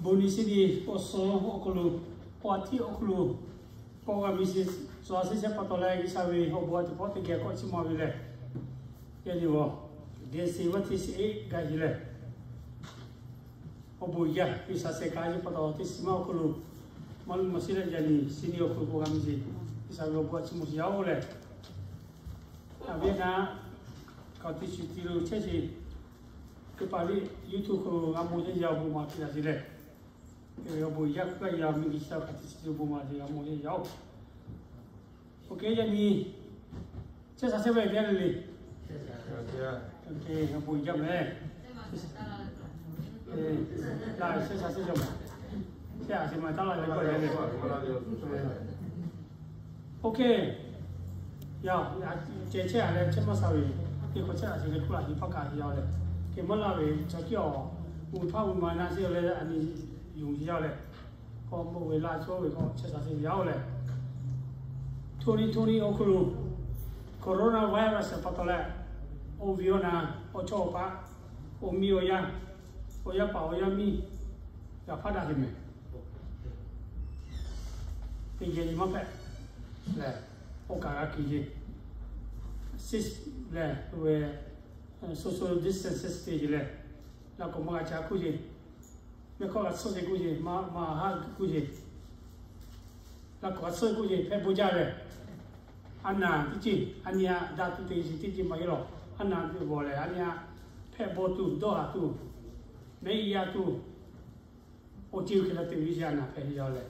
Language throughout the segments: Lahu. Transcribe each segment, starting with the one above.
Bon ni chi ni awˬ suhˍ awˬ hk'aw lo, awˬ a htiˇ awˬ hk'aw lo, kawˆ g'a miˬ shiˍ, suhˍ a shiˍ shehˍ pa taw leh G'uiˬsha ve awˬ bon a teˇ pawˆ teˇ geh kawˆ chiˇ mvuh ve lehˬ, yaꞈ nyi g'aw, dehˬ shiˍ vaˇ htiˇ shiˍ eˆ gaˬ heˍ lehˬ, awˬ bon yaˇ G'uiˬsha shehˍ kaꞈ a yeˇ pa taw teˇ shiˍ maˇ awˬ hk'aw lo, maˇ luˬ maˇ shiˍ leh yaꞈ nyi chi ni awˬ hk'aw lo kawˆ g'a miˬ shiˍ, G'uiˬsha ve awˬ bon a chiˇ mvuh shiˍ yaˇ oˬ lehˬ, a ve naˆ, kaꞈ teˇ shiˍ ti lo chehˇ shiˍ, teˇ hpaˍ ve YouTube hk'aw lo g'a mawˬ yaˇ yaˇ awˬ bon maˍ piˇ laˇ shiˍ lehˬ, awˬ bon yaˇ hk'aˇ yaˇ miˬ G'uiˬsha kaꞈ teˇ shiˍ ti lo bon maˍ shiˍ g'a mawˬ yaˇ yaˇ oˬ. Oˇ hk'e yaꞈ nyi chehˇ sha chehˇ ve teˇ g'aˇ le le, awˬ bon yaˇ mehˍ. Laˇ chehˇ sha chehˇ jaˇ mehˍ. Chehˇ a shiˍ ma taˇ laˇ ve kawˆ yaˇ le. Oˇ hk'e, yaˇ, ceh chehˇ a leh chehˇ maˇ sha ve, teˇ hk'awꞈ chehˇ a shiˍ leh hkuˇ laꞈ hiˍ hpaˇ kaꞈ yaˇ leh, hk'e maˇ laˇ ve chaw kiˇ awˬ, uˍ hpaˇ uˍ ma na shiˍ leh a nyi yonˍ yaˇ leh, kawˆ mawˬ ve laˇ chawˇ ve kawˆ chehˇ sha chehˇ ve yaˇ oˬ lehˬ, hto ni hto ni awˬ hk'aw lo coronavirus pa taw leh, oˇ ve awˬ na, awˬ chawˇ awˬ paˆ, awˬ miˇ awˬ yaˇ, awˬ yaˇ paˍ awˬ yaˇ miˇ, g'a hpaˇ daꞈ heˍ mehˍ. Teˇ geh nyi maˇ hpehꞈ lehˬ, oˇ kaꞈ g'a kiˬ yeˬ. Six lehˬ, social distance teˇ yeˬ lehˬ, laꞈ k'awꞈ maˇ g'a ca hkuˇ yeˬ. Mehˆ hkawˇ g'a tsuhˇ yeˬ k'oˆ yeˬ, maˇ maˇ haˉ k'oˆ yeˬ. Laꞈ k'awꞈ g'a tsuhˇ k'oˆ yeˬ hpehꞈ bon jaˇ lehˬ, a naˍ teˇ ceuˬ, a nyi a daꞈ tuˬ te yeˬ teˇ ceuˬ maˇ heˆ lawˬ. A naˍ teˇ vawˬ lehˬ, a nyi a hpehꞈ bawˬ tuˬ, dawˇ haˍ tuˬ, mehˆ g'a tuˬ, awˬ ceuˬ hk'e la te ve yaˇ a naˍ hpehꞈ yaˇ lehˬ,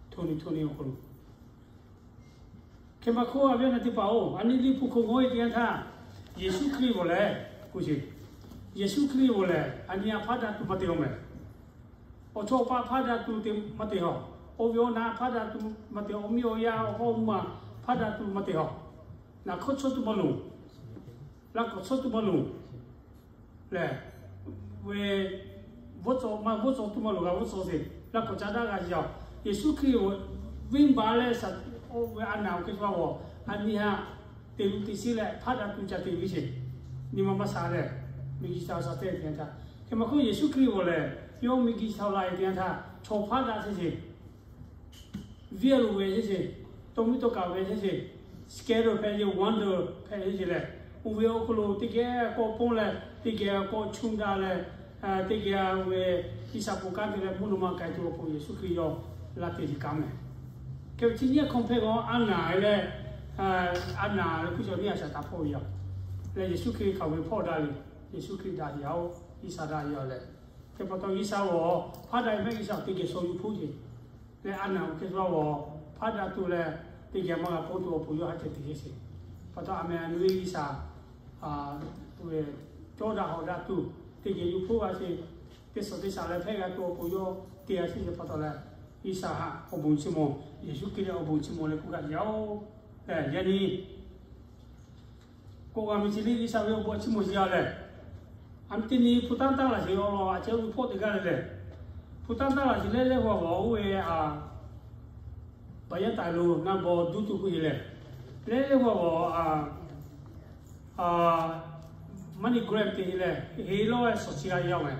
hto ni hto ni awˬ hk'aw lo hk'e maˇ hkawˇ a ve a naˍ teˇ hpaˍ oˬ, a nyi Liꞈ hpu hk'aw g'awˇ ve teˇ yanˇ htaˇ, Yeˍsuˆ Hkriꞈ bawˬ lehˬ k'oˆ sheˍ. Yeˍsuˆ Hkriꞈ bawˬ lehˬ, a nyi a hpaˇ daꞈ tuˬ maˇ te haw mehˍ. Awˬ chawˇ awˬ paˆ hpaˇ daꞈ tuˬ te maˇ te haw. Awˬ ve awˬ na hpaˇ daꞈ tuˬ maˇ te haw. Awˬ miˇ awˬ yaˇ awˬ hk'aw maˇ hpaˇ daꞈ tuˬ maˇ te haw. Naˬ hk'awˇ chawˇ tuˬ maˇ loˍ. Laꞈ k'awꞈ chawˇ tuˬ maˇ loˍ. Lehˬ, ve, bvuhˇ tcuh maˇ bvuhˇ tcuh tuˬ maˇ loˍ g'a bvuhˇ tcuh sheˍ. Laꞈ k'awꞈ ca daꞈ g'a yaˇ. Yeˍsuˆ Hkriꞈ venˇbaˆ leh shaˍ, oˇ ve a naˍ awˬ hk'e shu a g'awˬ, a nyi a te luˬ te shiˉ leh hpaˇ daꞈ tuˬ ca te ve sheˍ. Nyi ma maˇ sha lehˬ, miˬguiˬ chi a sha te te a ca. Hk'e maˇ hkawˇ Yeˍsuˆ Hkriꞈ bawˬ lehˬ, yawˇ miˬguiˬ chi a la e te a htaˇ chaw hpaˇ daꞈ chehˇ sheˍ. Viˇ a loˍ ve chehˇ sheˍ, tawˇ miˇ tawˇ kaꞈ ve chehˇ sheˍ, scattered hpehꞈ yeˬ, wander hpehꞈ chehˇ sheˍ lehˬ, oˇ ve awˬ hk'aw lo teˇ geh kawˆ pawˇ leh, teˇ geh kawˆ chunˇ daꞈ leh, teˇ geh oˇ ve G'uiˬsha pon kanˉ te leh mvuhˇ naw ma k'ai tuˬ awˬ pon Yeˍsuˆ Hkriꞈ yawˇ la te sheˍ kaꞈ mehˍ. Hk'e ve chi nyi a compare g'awˇ a naˍ leh, a naˍ leh hkuˇ cawˬ nyi a shaˍ taˍ hpawˇ ve yaˇ leh Yeˍsuˆ Hkriꞈ hk'aˬ ve hpawˇ daꞈ le. Yeˍsuˆ Hkriꞈ daꞈ yaˇ oˬ, G'uiˬsha daꞈ yaˇ lehˬ, hk'e pa taw G'uiˬsha g'awˬ hpaˇ daꞈ ve mehˆ G'uiˬsha teˇ geh shaw yuˬ hpuˇ sheˍ. Leh a naˍ awˬ hk'e shu a g'awˬ hpaˇ daꞈ tuˬ leh teˇ geh maˇ g'a pawˇ tuˬ awˬ pon yawˇ ha ceh te sheˍ. Pa taw a meh a nu ve G'uiˬsha ve cawˇ daꞈ hawꞈ daꞈ tuˬ teˇ geh yuˬ hpuˇ g'a sheˍ. Teˇ suhˍ teˇ shaˍ leh hpehˇ g'a tuˬ awˬ pon yawˇ te g'a sheˍ pa taw leh, G'uiˬsha htaꞈ awˬ bon chi mawˬ, Yeˍsuˆ Hkriꞈ leh awˬ bon chi mawˬ leh k'oˆ g'a yaˇ oˬ. Lehˬ yaꞈ nyi k'oˆ g'a miˬ chi le G'uiˬsha ve awˬ bon a chiˇ mawˬ sheˍ yaˇ lehˬ, a nyi teˇ nyi hpu tanˇ tanˇ laˬ sheˍ awˬ lawn a ceh oˇ ve hpawˇ teˇ g'aˇ le lehˬ, hpu tanˇ tanˇ laˬ sheˍ leh leh g'awˬ g'awˬ oˇ ve a, baˬ yaˇ taˍ lo na bawˬ duˇ tuˬ k'oˆ sheˍ lehˬ, leh leh g'awˬ g'awˬ a, MoneyGram te sheˍ lehˬ, heˍ lawˇ shawˍ chi g'a yaˇ mehˍ.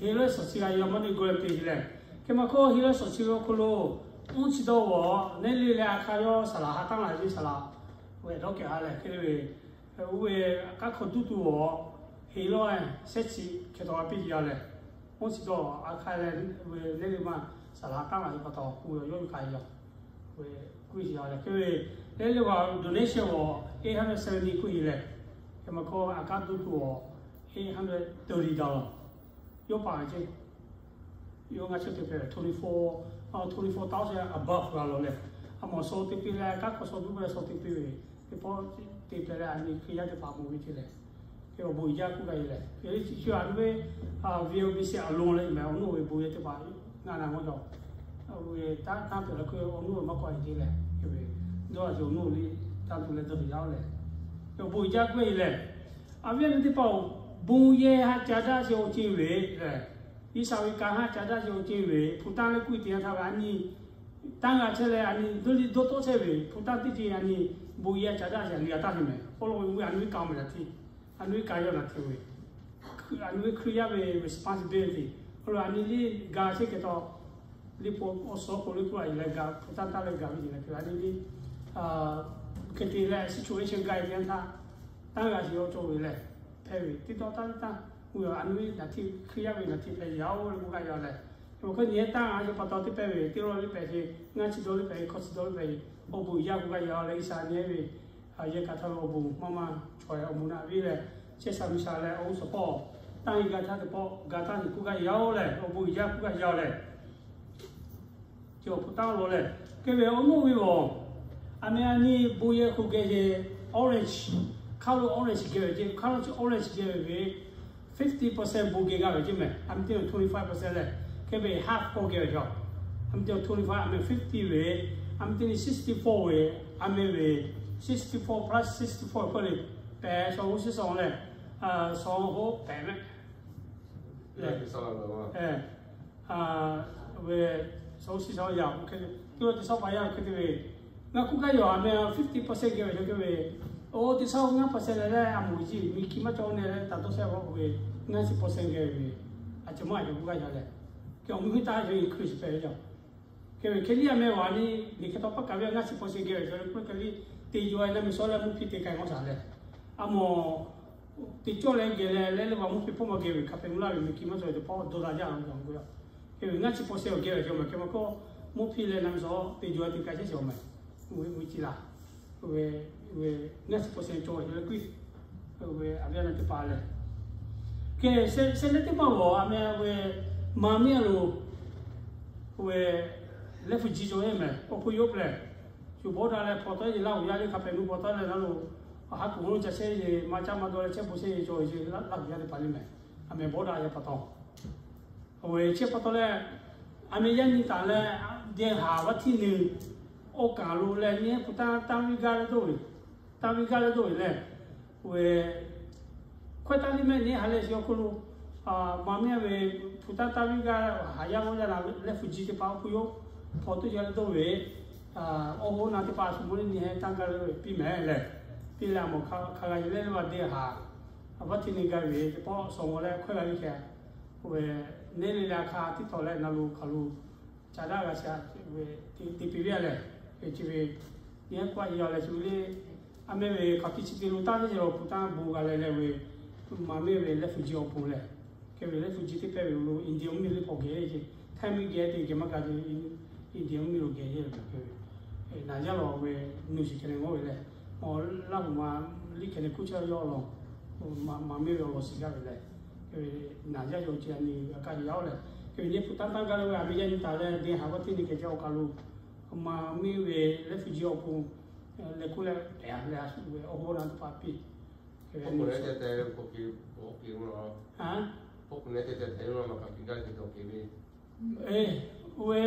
Heˍ lawˇ shawˍ chi g'a yaˇ MoneyGram te sheˍ lehˬ, hk'e maˇ hkawˇ heˍ lawˇ shawˍ chi ve awˬ hk'aw lo, oˇ chi dawˇ g'awˬ neˇ le leh a hk'aˇ yawˇ saˍ laꞈ ha tanˇ laˬ ve saˍ laꞈ ve dawˇ kehˬ ha lehˬ hk'e le ve, oˇ ve kanˉ hk'aw duˇ tuˬ g'awˬ heˍ lawˇ shehˇ chi hkeh taw g'a piˇ yaˇ lehˬ, oˇ chi dawˇ a hk'aˇ leh ve neˇ le maˇ saˍ laꞈ ha tanˇ laˬ ve pa taw k'oˆ ve yawˇ yuˬ k'ai yaˇ ve, k'oˆ ve yaˇ lehˬ hk'e ve, neˇ le g'awˬ donation g'awˬ eight hundred seventy k'oˆ sheˍ lehˬ, hk'e maˇ hkawˇ a kanˉ duˇ tuˬ g'awˬ eight hundred thirty dollar yawˇ paˍ ve ceˇ. Yawˇ ngaˇ chehˇ te hpehꞈ twenty four, twenty four thousand above g'a lawˬ lehˬ, a mawˬ shaw te piˇ leh kanˉ hk'aw shaw duˇ ve shaw te piˇ ve, teˇ pawˆ te hpehꞈ leh a nyi Hkriꞈ yaˇ teˇ hpaˍ mawˬ ve ceˇ lehˬ, hk'e awˬ bon yaˇ k'oˆ g'a e lehˬ, hk'e le chi chi a nu ve VOBC a loˍ leh mehˍ awˬ nuˇ ve bon yaˇ teˇ hpaˍ ngaˬ na g'awˇ cawˬ. Oˇ ve tanˇ tanˇ peuˬ leh hk'e awˬ nuˇ ve maˇ k'awꞈ e te lehˬ, hk'e ve dawˇ a ceh awˬ nuˇ le tanˇ tuˬ leh dawˇ te yaˇ oˬ lehˬ, awˬ bon jaˇ k'oˆ e lehˬ, a viˉ a nyi teˇ hpaˍ-oˬ, bon yehˬ ha ca daꞈ sheˍ awˬ ceuˬ ve lehˬ, G'uiˬsha ve kanˉ ha ca daꞈ sheˍ awˬ ceuˬ ve hpu tanˇ leh kuˇ e te yanˇ htaˇ ve a nyi tanˇ g'a chehˇ leh a nyi dawˇ liˇ dawˇ tawˆ chehˇ ve hpu tanˇ teˇ ceuˬ a nyi bon yehˬ ca daꞈ sheˍ a nyi g'a taˇ sheˍ mehˍ. Awˬ lawn ve a nyi ve ka mehˍ la te, a nyi ve ka yawˇ la te ve, A nyi ve Hkriꞈ yaˇ ve responsibility, a nyi liˇ ga chehˇ kehˬ taw, liˇ po awˬ suhˉ k'o liˇ k'oˆ a yeˬ leh ga hpu tanˇ tanˇ leh ga ve yeˬ leh hk'e a nyi liˇ hk'e te leh situation ga ve teˇ yanˇ htaˇ, tanˇ g'a shiˍ awˬ cawˬ ve lehˬ, hpehꞈ ve teˇ tawˇ tanˇ tanˇ, a nyi ve naˍ tiꞈ Hkriꞈ yaˇ ve naˍ tiꞈ hpehꞈ yaˇ oˇ ve k'oˆ g'a yaˇ lehˬ, awˬ hk'e nyi htaˇ a yeˬ pa taw teˇ hpehꞈ ve teˇ lawˇ liˇ hpehꞈ ve, ngaˇ chi dawˇ liˇ hpehꞈ ve, hkawˇ chi dawˇ liˇ hpehꞈ ve, awˬ bon yaˇ k'oˆ g'a yaˇ leh G'uiˬsha nyi ve, a yehˬ kaꞈ htaˇ ve awˬ bon maˇ maˇ chaweh awˬ moˍ naꞈ viˉ leh, chehˇ sha miˬ sha leh awˬ g'uˇ suhˍ hpawˇ tanˇ ve ga htaˇ teˇ pawˆ ga tanˇ nyi k'oˆ g'a yaˇ oˇ lehˬ, awˬ bon yaˇ k'oˆ g'a yaˇ leh, chi awˬ hpu tanˇ lo lehˬ, hk'e ve awˬ moˍ ve awˬ, a meh a nyi bon yehˬ k'oˆ geh ce, orange, hk'aˇ lo orange geh ve ce, hk'aˇ lo chi orange geh ve ve, fifty percent bon geh g'a ve ce mehˬ. A meh teˇ twenty five percent lehˬ, hk'e ve half k'oˆ geh ve cawˬ. A meh teˇ twenty five, a meh fifty ve, a meh teˇ nyi sixty four ve, a meh ve sixty four plus sixty four hpawˇ le, pehˬ shaw g'uˇ suhˍ shaw lehˬ, shaw hoˆ pehˬ mehˆ lehˬ, ve shaw g'uˇ suhˍ shaw yaˇ hk'e te, teˇ g'aˇ teˇ shaw pa yaˇ hk'e te ve, ngaˬ k'oˆ gaˇ yaˇ a meh fifty percent geh ve cawˬ hk'e ve, oˇ teˇ shaw ngaˇ percent leh leh a moˍ chi miˬ hkiˬ maˇ cawˬ neh leh taˍ dawˇ shehˆ ve, ngaˇ chi percent geh ve, a chi maˇ a cawˬ k'oˆ gaˇ yaˇ lehˬ, ke awˬ meh hui taˇ ve increase pehˬ ve cawˬ. Hk'e ve hk'e liˇ a meh g'a nyi, liꞈ hk'e taw paˆ kaˍ ve ngaˇ chi percent geh ve cawˬ le k'oˆ hk'e liˇ, teˇ yawˇ a na miˬ shaw leh mvuhˇ hpiˇ te k'ai g'awˇ shaˍ leh, a moˍ teˇ cawˇ leh geh leh leh leh va mvuhˇ hpiˇ hpawˇ maˇ geh ve hk'a pehꞈ mvuhˇ laˇ ve miˬ hkiˬ maˇ cawˬ ve teˇ pawˆ dawˇ la jaˇ ve cawˬ k'o, hk'e ve ngaˇ chi percent geh ve cawˬ mehˬ. Hk'e meh k'o, mvuhˇ hpiˇ leh na miˬ shaw teˇ cawˇ te k'ai chehˇ cawˬ mehˬ. Ve chi laˬ, ve ngaˇ chi percent cawˬ ve cawˬ le k'oˆ, ve a ve a na teˇ hpaˍ lehˬ, ke shehˆ leh teˇ maˇ g'awˬ a meh ve maˍ miˇ a lo, ve leh hpu ji cawˬ ve mehˬ. Awˬ hpu yoˇ plehˬ, shu bawˇ daꞈ leh hpaw tawˆ yeˬ Laˇ huˍ yaˇ le hk'a pehꞈ nu hpaw tawˆ leh na lo, ha kuˬ lo ca chehˇ yeˬ, maˇ caˇ maˇ dawˇ leh chehˇ bon chehˇ yeˬ cawˬ ve ce Laˇ huˍ yaˇ teˇ hpaˍ le mehˬ. A meh bawˇ daꞈ yaˇ pa taw, awˬ ve chehˇ pa taw leh, a meh yaˇ nyi taˍ leh, deh haˍ vaˇ htiˇ nui, awˬ kaˍ lo leh nyi hpu tanˇ tanˇ viˇ gaˇ leh dawˇ ve, tanˇ viˇ gaˇ leh dawˇ ve lehˬ, ve hkawehˇ taˇ liˇ mehˆ nyi ha leh shiˍ awˬ hk'aw lo, maˍ miˇ ve hpu tanˇ tanˇ viˇ gaˇ haˍ yaˇ g'awˇ yaˇ na leh hpu ji teˇ hpaˍ awˬ hpu yoˬ, hpaw tawˆ yaˇ leh dawˇ ve, awˬ hoˉ na teˇ hpaˍ shu mawˇ le nyi heh tanˇ gaˇ leh piˇ mehˍ lehˬ, piˇ leh a mawˬ hk'a g'a yeˬ leh leh va deh haˍ vaˇ htiˇ nui gaˇ ve teˇ pawˆ shaw g'awˇ leh hkawehˇ g'a ve hkeh, ve neˇ le le a hk'a tiˉ tawˍ leh na lo hk'aˬ lo ca daꞈ g'a shaꞈ ve te piˇ ve a lehˬ, ve chi ve nyi heh k'oˆ a yeˬ yaˇ leh chi ve le, a meh ve hk'aˬ tiˉ chi te lo taˇ ve ce lo hpu tanˇ bon g'a leh leh ve, maˍ miˇ ve leh hpu ji awˬ pon lehˬ, hk'e ve leh hpu ji teˇ pehˇ ve lo India mvuhˇ miˬ le hpaw geh ce, Htaiˇ mvuhˇ miˬ geh te geh maˇ g'a ce, India mvuhˇ miˬ lo geh ce, naˍ yaˇ lawˬ ve nu shiˍ hkeh le g'awˇ ve lehˬ, Laˇ huˍ ma liˇ hkeh le hkuˇ chehˇ yawˇ lawˬ, maˍ miˇ ve awˬ lawn shiˍ gaˇ ve lehˬ, naˍ yaˇ yawˇ ce a nyi g'a kaˇ yaˇ oˬ lehˬ, hk'e ve nyi hpu tanˇ tanˇ gaˇ leh ve a meh yaˇ nyi taˍ leh deh haˍ vaˇ htiˇ nui keh ce awˬ kaˍ lo, maˍ miˇ ve leh hpu ji awˬ pon leh k'oˆ leh pehˬ a leh a shu ve awˬ hoˉ na teˇ hpaˍ piˇ, hk'e ve ve,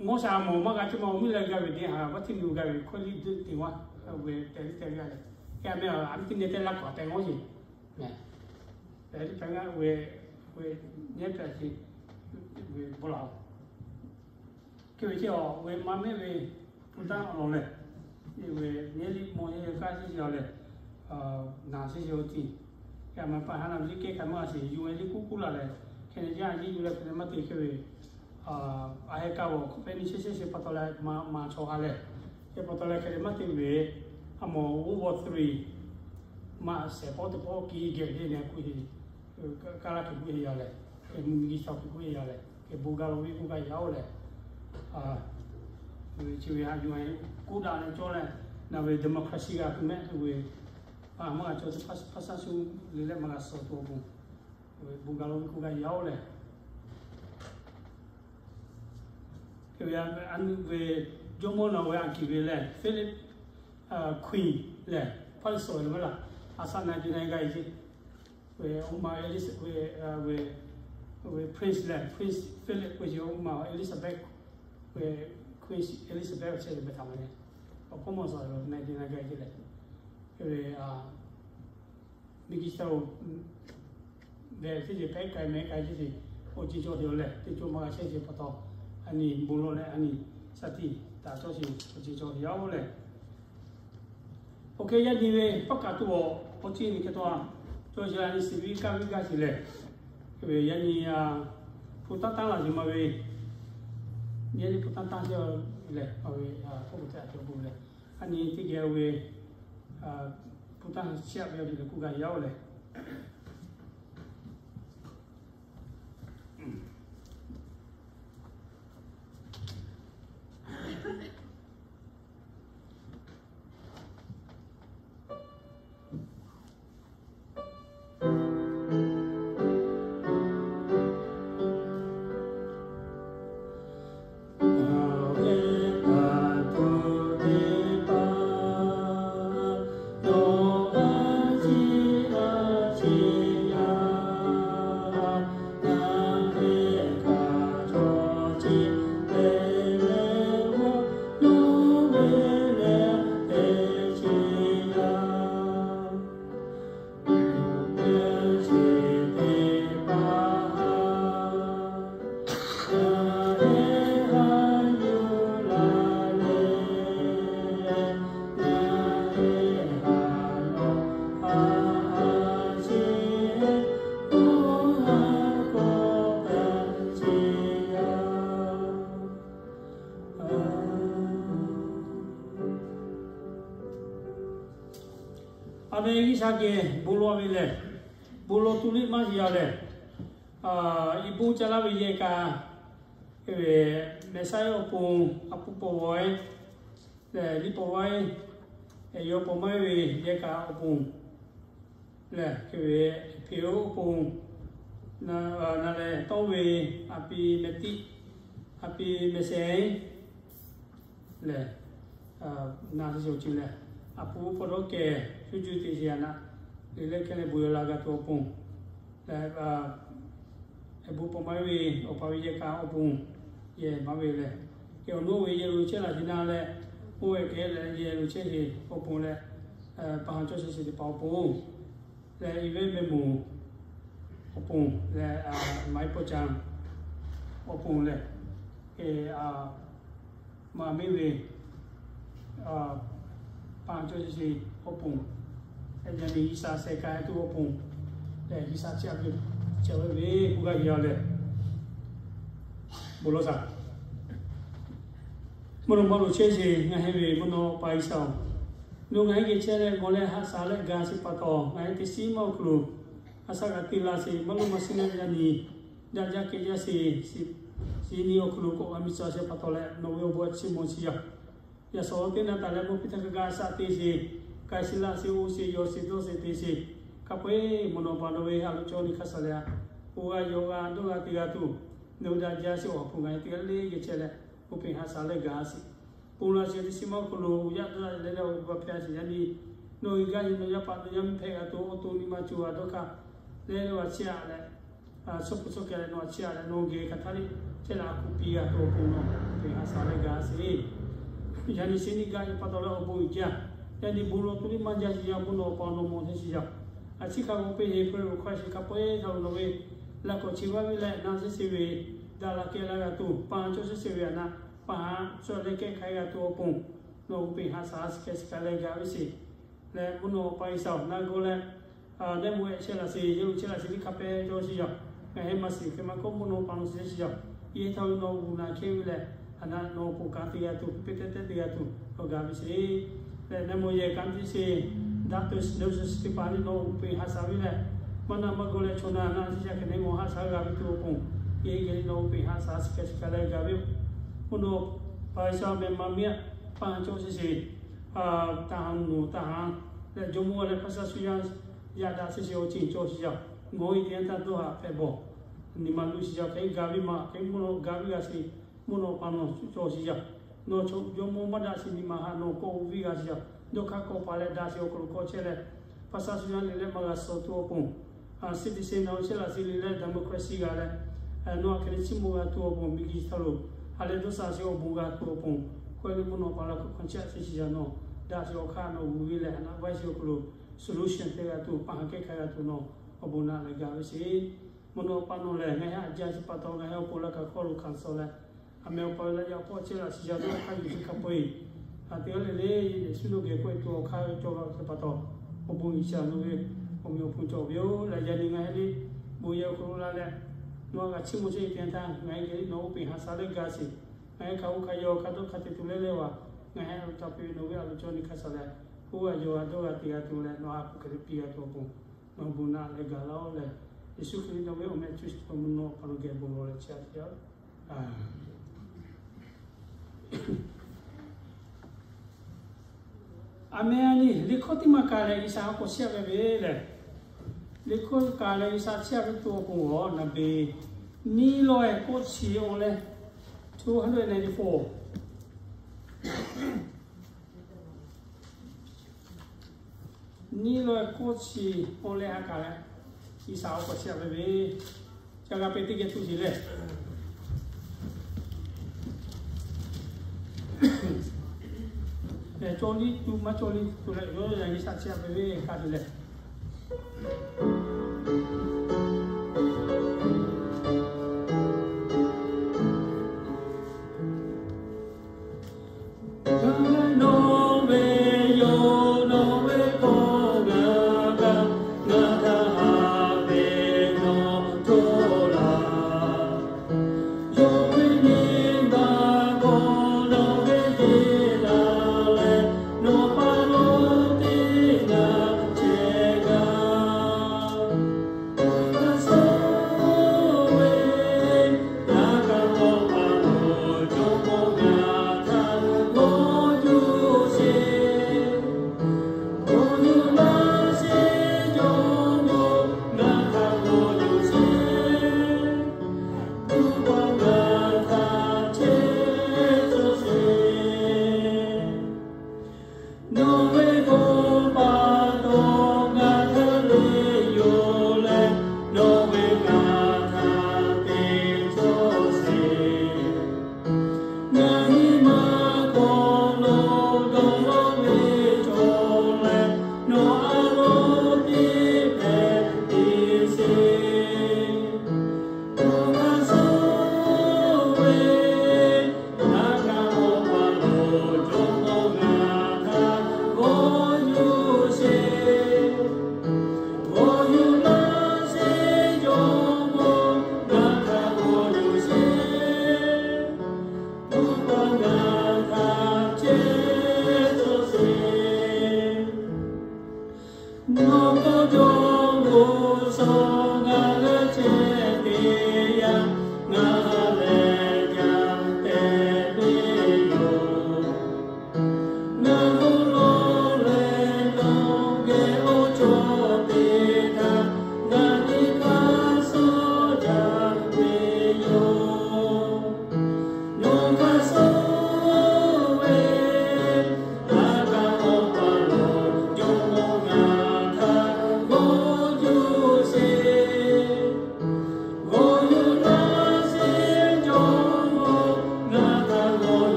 mawˇ sha mawˬ maˇ g'a ce ma awˬ miˇ leh g'a ve deh haˍ vaˇ htiˇ nui g'a ve hkawˇ liˇ te wa, ve tehˬ liˇ tehˬ g'a leh, hk'e a meh a miˇ teˇ nyi tehˬ laˇ k'awꞈ tehˬ g'awˇ ce, tehˬ liˇ tehˬ g'a ve, ve nyi hpehꞈ ce, ve bon laˬ Hk'e ve ce a, ve maˍ miˇ ve hpu tanˇ awˬ lawn lehˬ, ve nyi liˇ mawˬ nyi ve kaˇ shiˍ shiˍ a lehˬ, naˍ shiˍ shiˍ oˇ tiˉ, yaˇ maˍ paˍ haˉ na ve liˇ kehˉ kaꞈ maˇ g'a shiˍ yuˬ ve liˇ kuˉ kuˉ la lehˬ, hk'e nyi yaˇ a yiˇ yuˬ leh hk'e te maˇ te hk'e ve, a heh kaˇ awˬ hk'aw pehˇ nyi chehˇ chehˇ shiˍ pa taw leh maˍ maˍ chaw ha lehˬ, hk'e pa taw leh hk'e te maˇ te ve, a mawˬ World War Three maˇ shehˍ pawˆ teˇ pawˆ kiˇ geh ve le nyi a kuˇ heˆ, kaˇ laˇ hk'e kuˇ heˆ yaˇ lehˬ, hk'e mvuhˇ miˬ g'uˇ shaw hk'e kuˇ heˆ yaˇ lehˬ, hk'e bon gaˇ lo ve kuˇ gaˇ yaˇ oˬ lehˬ, chi ve a yuˬ kuˉ daꞈ leh cawˇ leh, naˬ ve democracy g'a hk'e mehˆ ve, a maˇ g'a cawˇ teˇ hpaˍ shaˉ shu le leh maˇ g'a suh tuˬ awˬ pon, bon gaˇ lo ve kuˇ gaˇ yaˇ oˬ lehˬ, hk'e ve a nyi ve jawˇmawˇ naˬ ve a kiˍ ve lehˬ Philip Queen lehˬ, hpaˇ suh ve maˇ laˬ, a shaꞈ na ji na g'a e ce ve, oˇ ma Elizabeth ve, ve prince lehˬ, Prince Philip k'o ce oˇ ma Elizabeth ve, Queen Elizabeth chehˇ ve htaꞈ ma le, awˬ hkawˇ mawˬ suh ve na ji na g'a e ce lehˬ, ve miˬ guiˬ shaˍ oˬ, ve teˇ ceuˬ pehˉ k'ai mehˉ k'ai teˇ ceuˬ, awˬ ceuˬ cawˬ te lehˬ teˇ ceuˬ maˇ g'a chehˇ ce pa taw, a nyi bon lawˬ leh a nyi shaˍ tiꞈ taˍ cawˇ ce awˬ ceuˬ cawˬ yaˇ oˬ lehˬ, awˬ hk'e yaˇ nyi ve paˆ kaˍ tuˬ awˬ, awˬ ceuˬ nyi hk'e taw a, Cawˬ sheˍ la nyi shiˍ viˉ kaˇ viˉ gaˇ sheˍ lehˬ, yaꞈ nyi hpu taˇ taˇ laˬ yuˬ ma ve, yaꞈ nyi hpu taˇ taˇ sheˍ lehˬ, a ve hk'oˆ hk'e te a cawˬ bon lehˬ, a nyi teˇ geh oˇ ve hpu taˇ chiˇ aꞈ ve awˬ liꞈ lehˬ k'oˆ gaˇ yaˇ oˬ lehˬ. A ve G'uiˬsha geh bon lawˬ ve lehˬ, bon lawˬ tuˬ liˇ maˇ yeˬ a lehˬ, iˉ bon ca laˇ ve yehˬ kaꞈ, e ve Mehˬsaˍyaˆ awˬ pon a pu paw vawˬ e lehˬ, liˇ paw vawˬ e, yawˇ paw maˇ ve yehˬ kaꞈ awˬ pon lehˬ, hk'e ve hpeꞈ oˉ awˬ pon na leh tawˇ ve a pi mehˍ tiˆ, a pi mehˍ sehˍ lehˬ, na shu ceuˬ lehˬ, a pu paw dawˇ kehˬ cuˇ cuˇ te sheˍ a naˆ, le leh hkeh leh bon yaw la g'a tuˬ awˬ pon lehˬ, bon paw maˇ ve awˬ pa ve yehˬ kaꞈ awˬ pon yehˬ maˇ ve lehˬ, kehˬ awˬ nawˉ ve yehˬ lo chehˇ laˬ te na leh, oˇ ve kehˬ leh yehˬ lo chehˇ sheˍ awˬ pon leh, pa haˍ cawˇ sheˍ sheˍ teˇ hpaˍ awˬ pon lehˬ, i ve mehˍ moˍ awˬ pon lehˬ, maˍ iˉ paw ca awˬ pon lehˬ, maˍ miˇ ve pa haˍ cawˇ sheˍ sheˍ awˬ pon, yaꞈ nyi G'uiˬsha sheh k'ai tuˬ awˬ pon lehˬ, G'uiˬsha chiˇ aꞈ ve cawˬ ve ve k'oˆ gaˇ ve yoˬ lehˬ, bon lawˬ shaˍ. Mvuhˇ naw ma lo chehˇ sheˍ ngaˬ hui ve mvuhˇ naw pa G'uiˬsha-oˬ, nawˬ ngaˬ hui geh chehˇ leh g'aw leh haꞈ shaˍ leh gaˬ sheˍ pa taw, ngaˬ hui teˇ shiˉ maˇ awˬ hk'aw lo a shaꞈ g'a te la sheˍ, maˇ lonˉ maˇ shiˉ leh yaꞈ nyi daꞈ jaˇ kehˬ jaˇ sheˍ, chi nyi awˬ hk'aw lo k'awꞈ g'a miˬ tcuh sheˍ pa taw leh, nawˬ ve awˬ bon a chiˇ mvuh chi yaˇ yaꞈ shawˍ teˇ naˆ taˍ leh mvuhˇ piˇ htaˇ hk'a gaˬ a shaꞈ te sheˍ, k'ai shiˍ laˇ sheˍ, oˇ sheˍ, yawˬ sheˍ, dawˇ sheˍ, te sheˍ, hk'a peu-eˬ mvuhˇ naw pa nawˬ ve a loꞈ cawˇ nyi hk'a shaˍ leh, oˇ g'a yawˬ g'a dawˇ g'a te g'a tuˬ, nawˬ daꞈ jaˇ sheˍ awˬ hk'aw lo ngaˬ hui teˇ g'aˇ le geh chehˇ leh, oˇ peˬ haꞈ shaˍ leh gaˬ sheˍ. Ponˬ laˇ sheˍ teˇ shiˉ maˇ awˬ hk'aw lo yaꞈ dawˇ leh leh awˬ g'aˇ hpehꞈ sheˍ yaꞈ nyi, nawˬ hui gaˇ nyi nawˬ yaˇ paˍ nawˬ yaˇ miˇ hpehꞈ g'a tuˬ awˬ to nyi ma co g'a dawˇ hk'aˇ leh, nawˬ a chiˇ aꞈ leh, suhˉ peuˬ suhˉ kehˬ leh nawˬ a chiˇ aꞈ leh nawˬ geh hk'aˬ htaˇ le chehˇ leh a kuˬ piˇ g'a tuˬ awˬ pon nawˬ peˬ haꞈ shaˍ leh gaˬ sheˍ. Yaꞈ nyi sheˍ nyi gaˬ nyi pa taw leh awˬ bon uiˍ jaˇ. Yaꞈ nyi bon lawˬ tuˬ liˇ maˇ jaˇ sheˍ yaˇ mvuhˇ naw pa nawˬ mawˬ htaˇ sheˍ yaˇ. A ciˉ hk'a g'aw peˇ Heˍbrehˇ awˬ hkawˇ a sheˍ hk'a peu-eˬ htaˇ lo nawˬ ve laꞈ k'awꞈ chi vaˇ ve leh na sheˍ sheˍ ve, daꞈ la kehˬ la g'a tuˬ, pa haˍ cawˇ sheˍ sheˍ ve a naˆ, pa haˍ cawˇ leh kehˬ hk'aˬ g'a tuˬ awˬ pon, nawˬ hui peˬ haꞈ shaˍ shiˍ kehˬ shiˍ kehˬ leh gaˬ ve sheˍ. Leh mvuhˇ naw pa G'uiˬsha-oˬ, na g'aw leh, neˇ mvuh ehˉ chehˇ laˇ sheˍ, yehˬ lo chehˇ laˇ sheˍ, liˇ hk'a peu-eˬ cawˇ sheˍ yaˇ. Ngaˬ hui maˇ shiˍ hk'e maˇ k'oˆ, mvuhˇ naw pa nawˬ shiˍ sheˍ yaˇ. Yehˬ htaˇ lo nawˬ g'uˬ naˬ hkehˇ ve leh, a naˆ nawˬ pon kanˉ te g'a tuˬ, piˇ pehˉ tehˉ te g'a tuˬ, nawˬ gaˬ ve sheˍ. Leh neˇ mvuh yehˬ kanˉ te sheˍ, daꞈ teuꞈ shiˍ leuˉ shiˍ teˇ hpaˍ le nawˬ hui peˬ haꞈ shaˍ ve leh, maˇ na maˇ g'aw leh chaw na na sheˍ yaˇ hk'e neˇ mvuh haꞈ shaˍ g'a ve tuˬ awˬ pon, yehˬ geh le nawˬ hui peˬ haꞈ shaˍ shiˍ kehˬ shiˍ kehˬ leh gaˬ ve yoˬ. Mvuhˇ naw pa G'uiˬsha meh ma miˇ aꞈ, pa haˍ cawˇ sheˍ sheˍ, taˍ haˍ nuˬ taˍ haˍ leh jawˇmawˇ leh hpaˇ shaˉ shu yaˇ yaꞈ daꞈ sheˍ sheˍ awˬ ceuˬ cawˇ sheˍ yaˇ. Ngawˬ e teˇ yanˇ htaˇ dawˇ haꞈ hpehꞈ bawˬ, nyi ma luˬ sheˍ yaˇ hk'e gaˬ ve maˬ hk'e mvuhˇ naw gaˬ ve g'a sheˍ, mvuhˇ naw pa nawˬ cawˇ sheˍ yaˇ. Nawˬ chaw jawˇmawˇ maˇ daꞈ sheˍ nyi ma haꞈ nawˬ kawˆ oˇ viˇ g'a sheˍ yaˇ. Dawˇ hk'aˇ kawˆ paˍ leh daꞈ sheˍ awˬ hk'aw lo kawˆ chehˇ leh, hpaˇ shaˉ shu yaˇ le leh maˇ g'a suh tuˬ awˬ pon, citizen nawˬ chehˇ laˇ sheˍ le leh democracy g'a leh, nawˬ aꞈ hk'e le chiˇ mvuh g'a tuˬ awˬ pon, miˬguiˬ htaˇ lo ha leh dawˇ sha sheˍ awˬ bon g'a tuˬ awˬ pon, kawˆ le mvuhˇ naw pa la k'awꞈ hkanˍ chiˇ aꞈ sheˍ sheˍ yaˇ nawˬ daꞈ sheˍ awˬ hk'aˇ nawˬ g'uˬ ve leh haꞈ naˆ vaiˇ sheˍ awˬ hk'aw lo solution te g'a tuˬ, pa haˍ kehˉ hk'a g'a tuˬ nawˬ awˬ bon naꞈ leh gaˬ ve sheˍ. Mvuhˇ naw pa nawˬ lehˬ ngaˬ hui haꞈ jaˇ sheˍ pa taw, ngaˬ hui awˬ pon laˇ kaꞈ hk'aw lo hkanˍ suh leh, aˬ meh awˬ pa ve laꞈ yaꞈ hpawˇ chehˇ laˇ sheˍ yaˇ dawˇ hk'aˇ yuˬ sheˍ hk'a peu-eˬ, a teˇ g'aˇ le le Yeˍsuˆ nawˬ geh kawˆ e tuˬ awˬ hk'aˇ cawˇ g'a sheˍ pa taw, awˬ bon G'uiˬsha nawˬ ve awˬ meꞈ awˬ hponˇ cawˬ ve yoˬ leh, yaꞈ nyi ngaˬ hui liꞈ bon yehˬ awˬ hk'aw lo la leh, nawˬ g'a chiˇ mvuh chehˇ ve teˇ yanˇ htaˇ, ngaˬ hui geh nawˬ oˇ peꞈ ha sha leh ga sheˍ. Ngaˬ hui hk'a oˇ hk'a yaw hk'a dawˇ hk'a te tuˬ leh leh a, ngaˬ hui a lo ca piˇ ve nawˬ ve a lo cawˇ nyi hk'a sha leh, oˇ g'a yaw g'a dawˇ g'a te g'a tuˬ leh, nawˬ a hpu hk'e te piˇ g'a tuˬ awˬ pon, nawˬ bon naꞈ leh gaˬ laˇ-oˬ leh, Yeˍsuˆ Hkriꞈ nawˬ ve awˬ meh cuˇ awˬ mvuh nawˬ hk'aw lo geh bon lawˬ leh chiˇ aꞈ te yoˬ. Aˍmenˍ. Liꞈ hkawˇ teˇ maˇ kaꞈ leh G'uiˬsha k'awꞈ chiˇ aꞈ ve lehˬ, liꞈ hkawˇ kaꞈ leh G'uiˬsha chiˇ aꞈ ve tuˬ awˬ pon awˬ naˍ beˬ nyiˇ lawˇ-ehˍ k'oˆ chi awˬ leh, two hundred ninety-four. Nyiˇ lawˇ-ehˍ k'oˆ chi awˬ leh ha kaꞈ leh, G'uiˬsha k'awꞈ chiˇ aꞈ ve ve, ca g'a pehˬ teˇ geh tuˬ sheˍ leh, cawˇ liˇ tuˬ maˇ cawˇ liˇ tuˬ leh, yawˇ yaꞈ nyi G'uiˬsha chiˇ aꞈ ve ve ka tuˬ leh,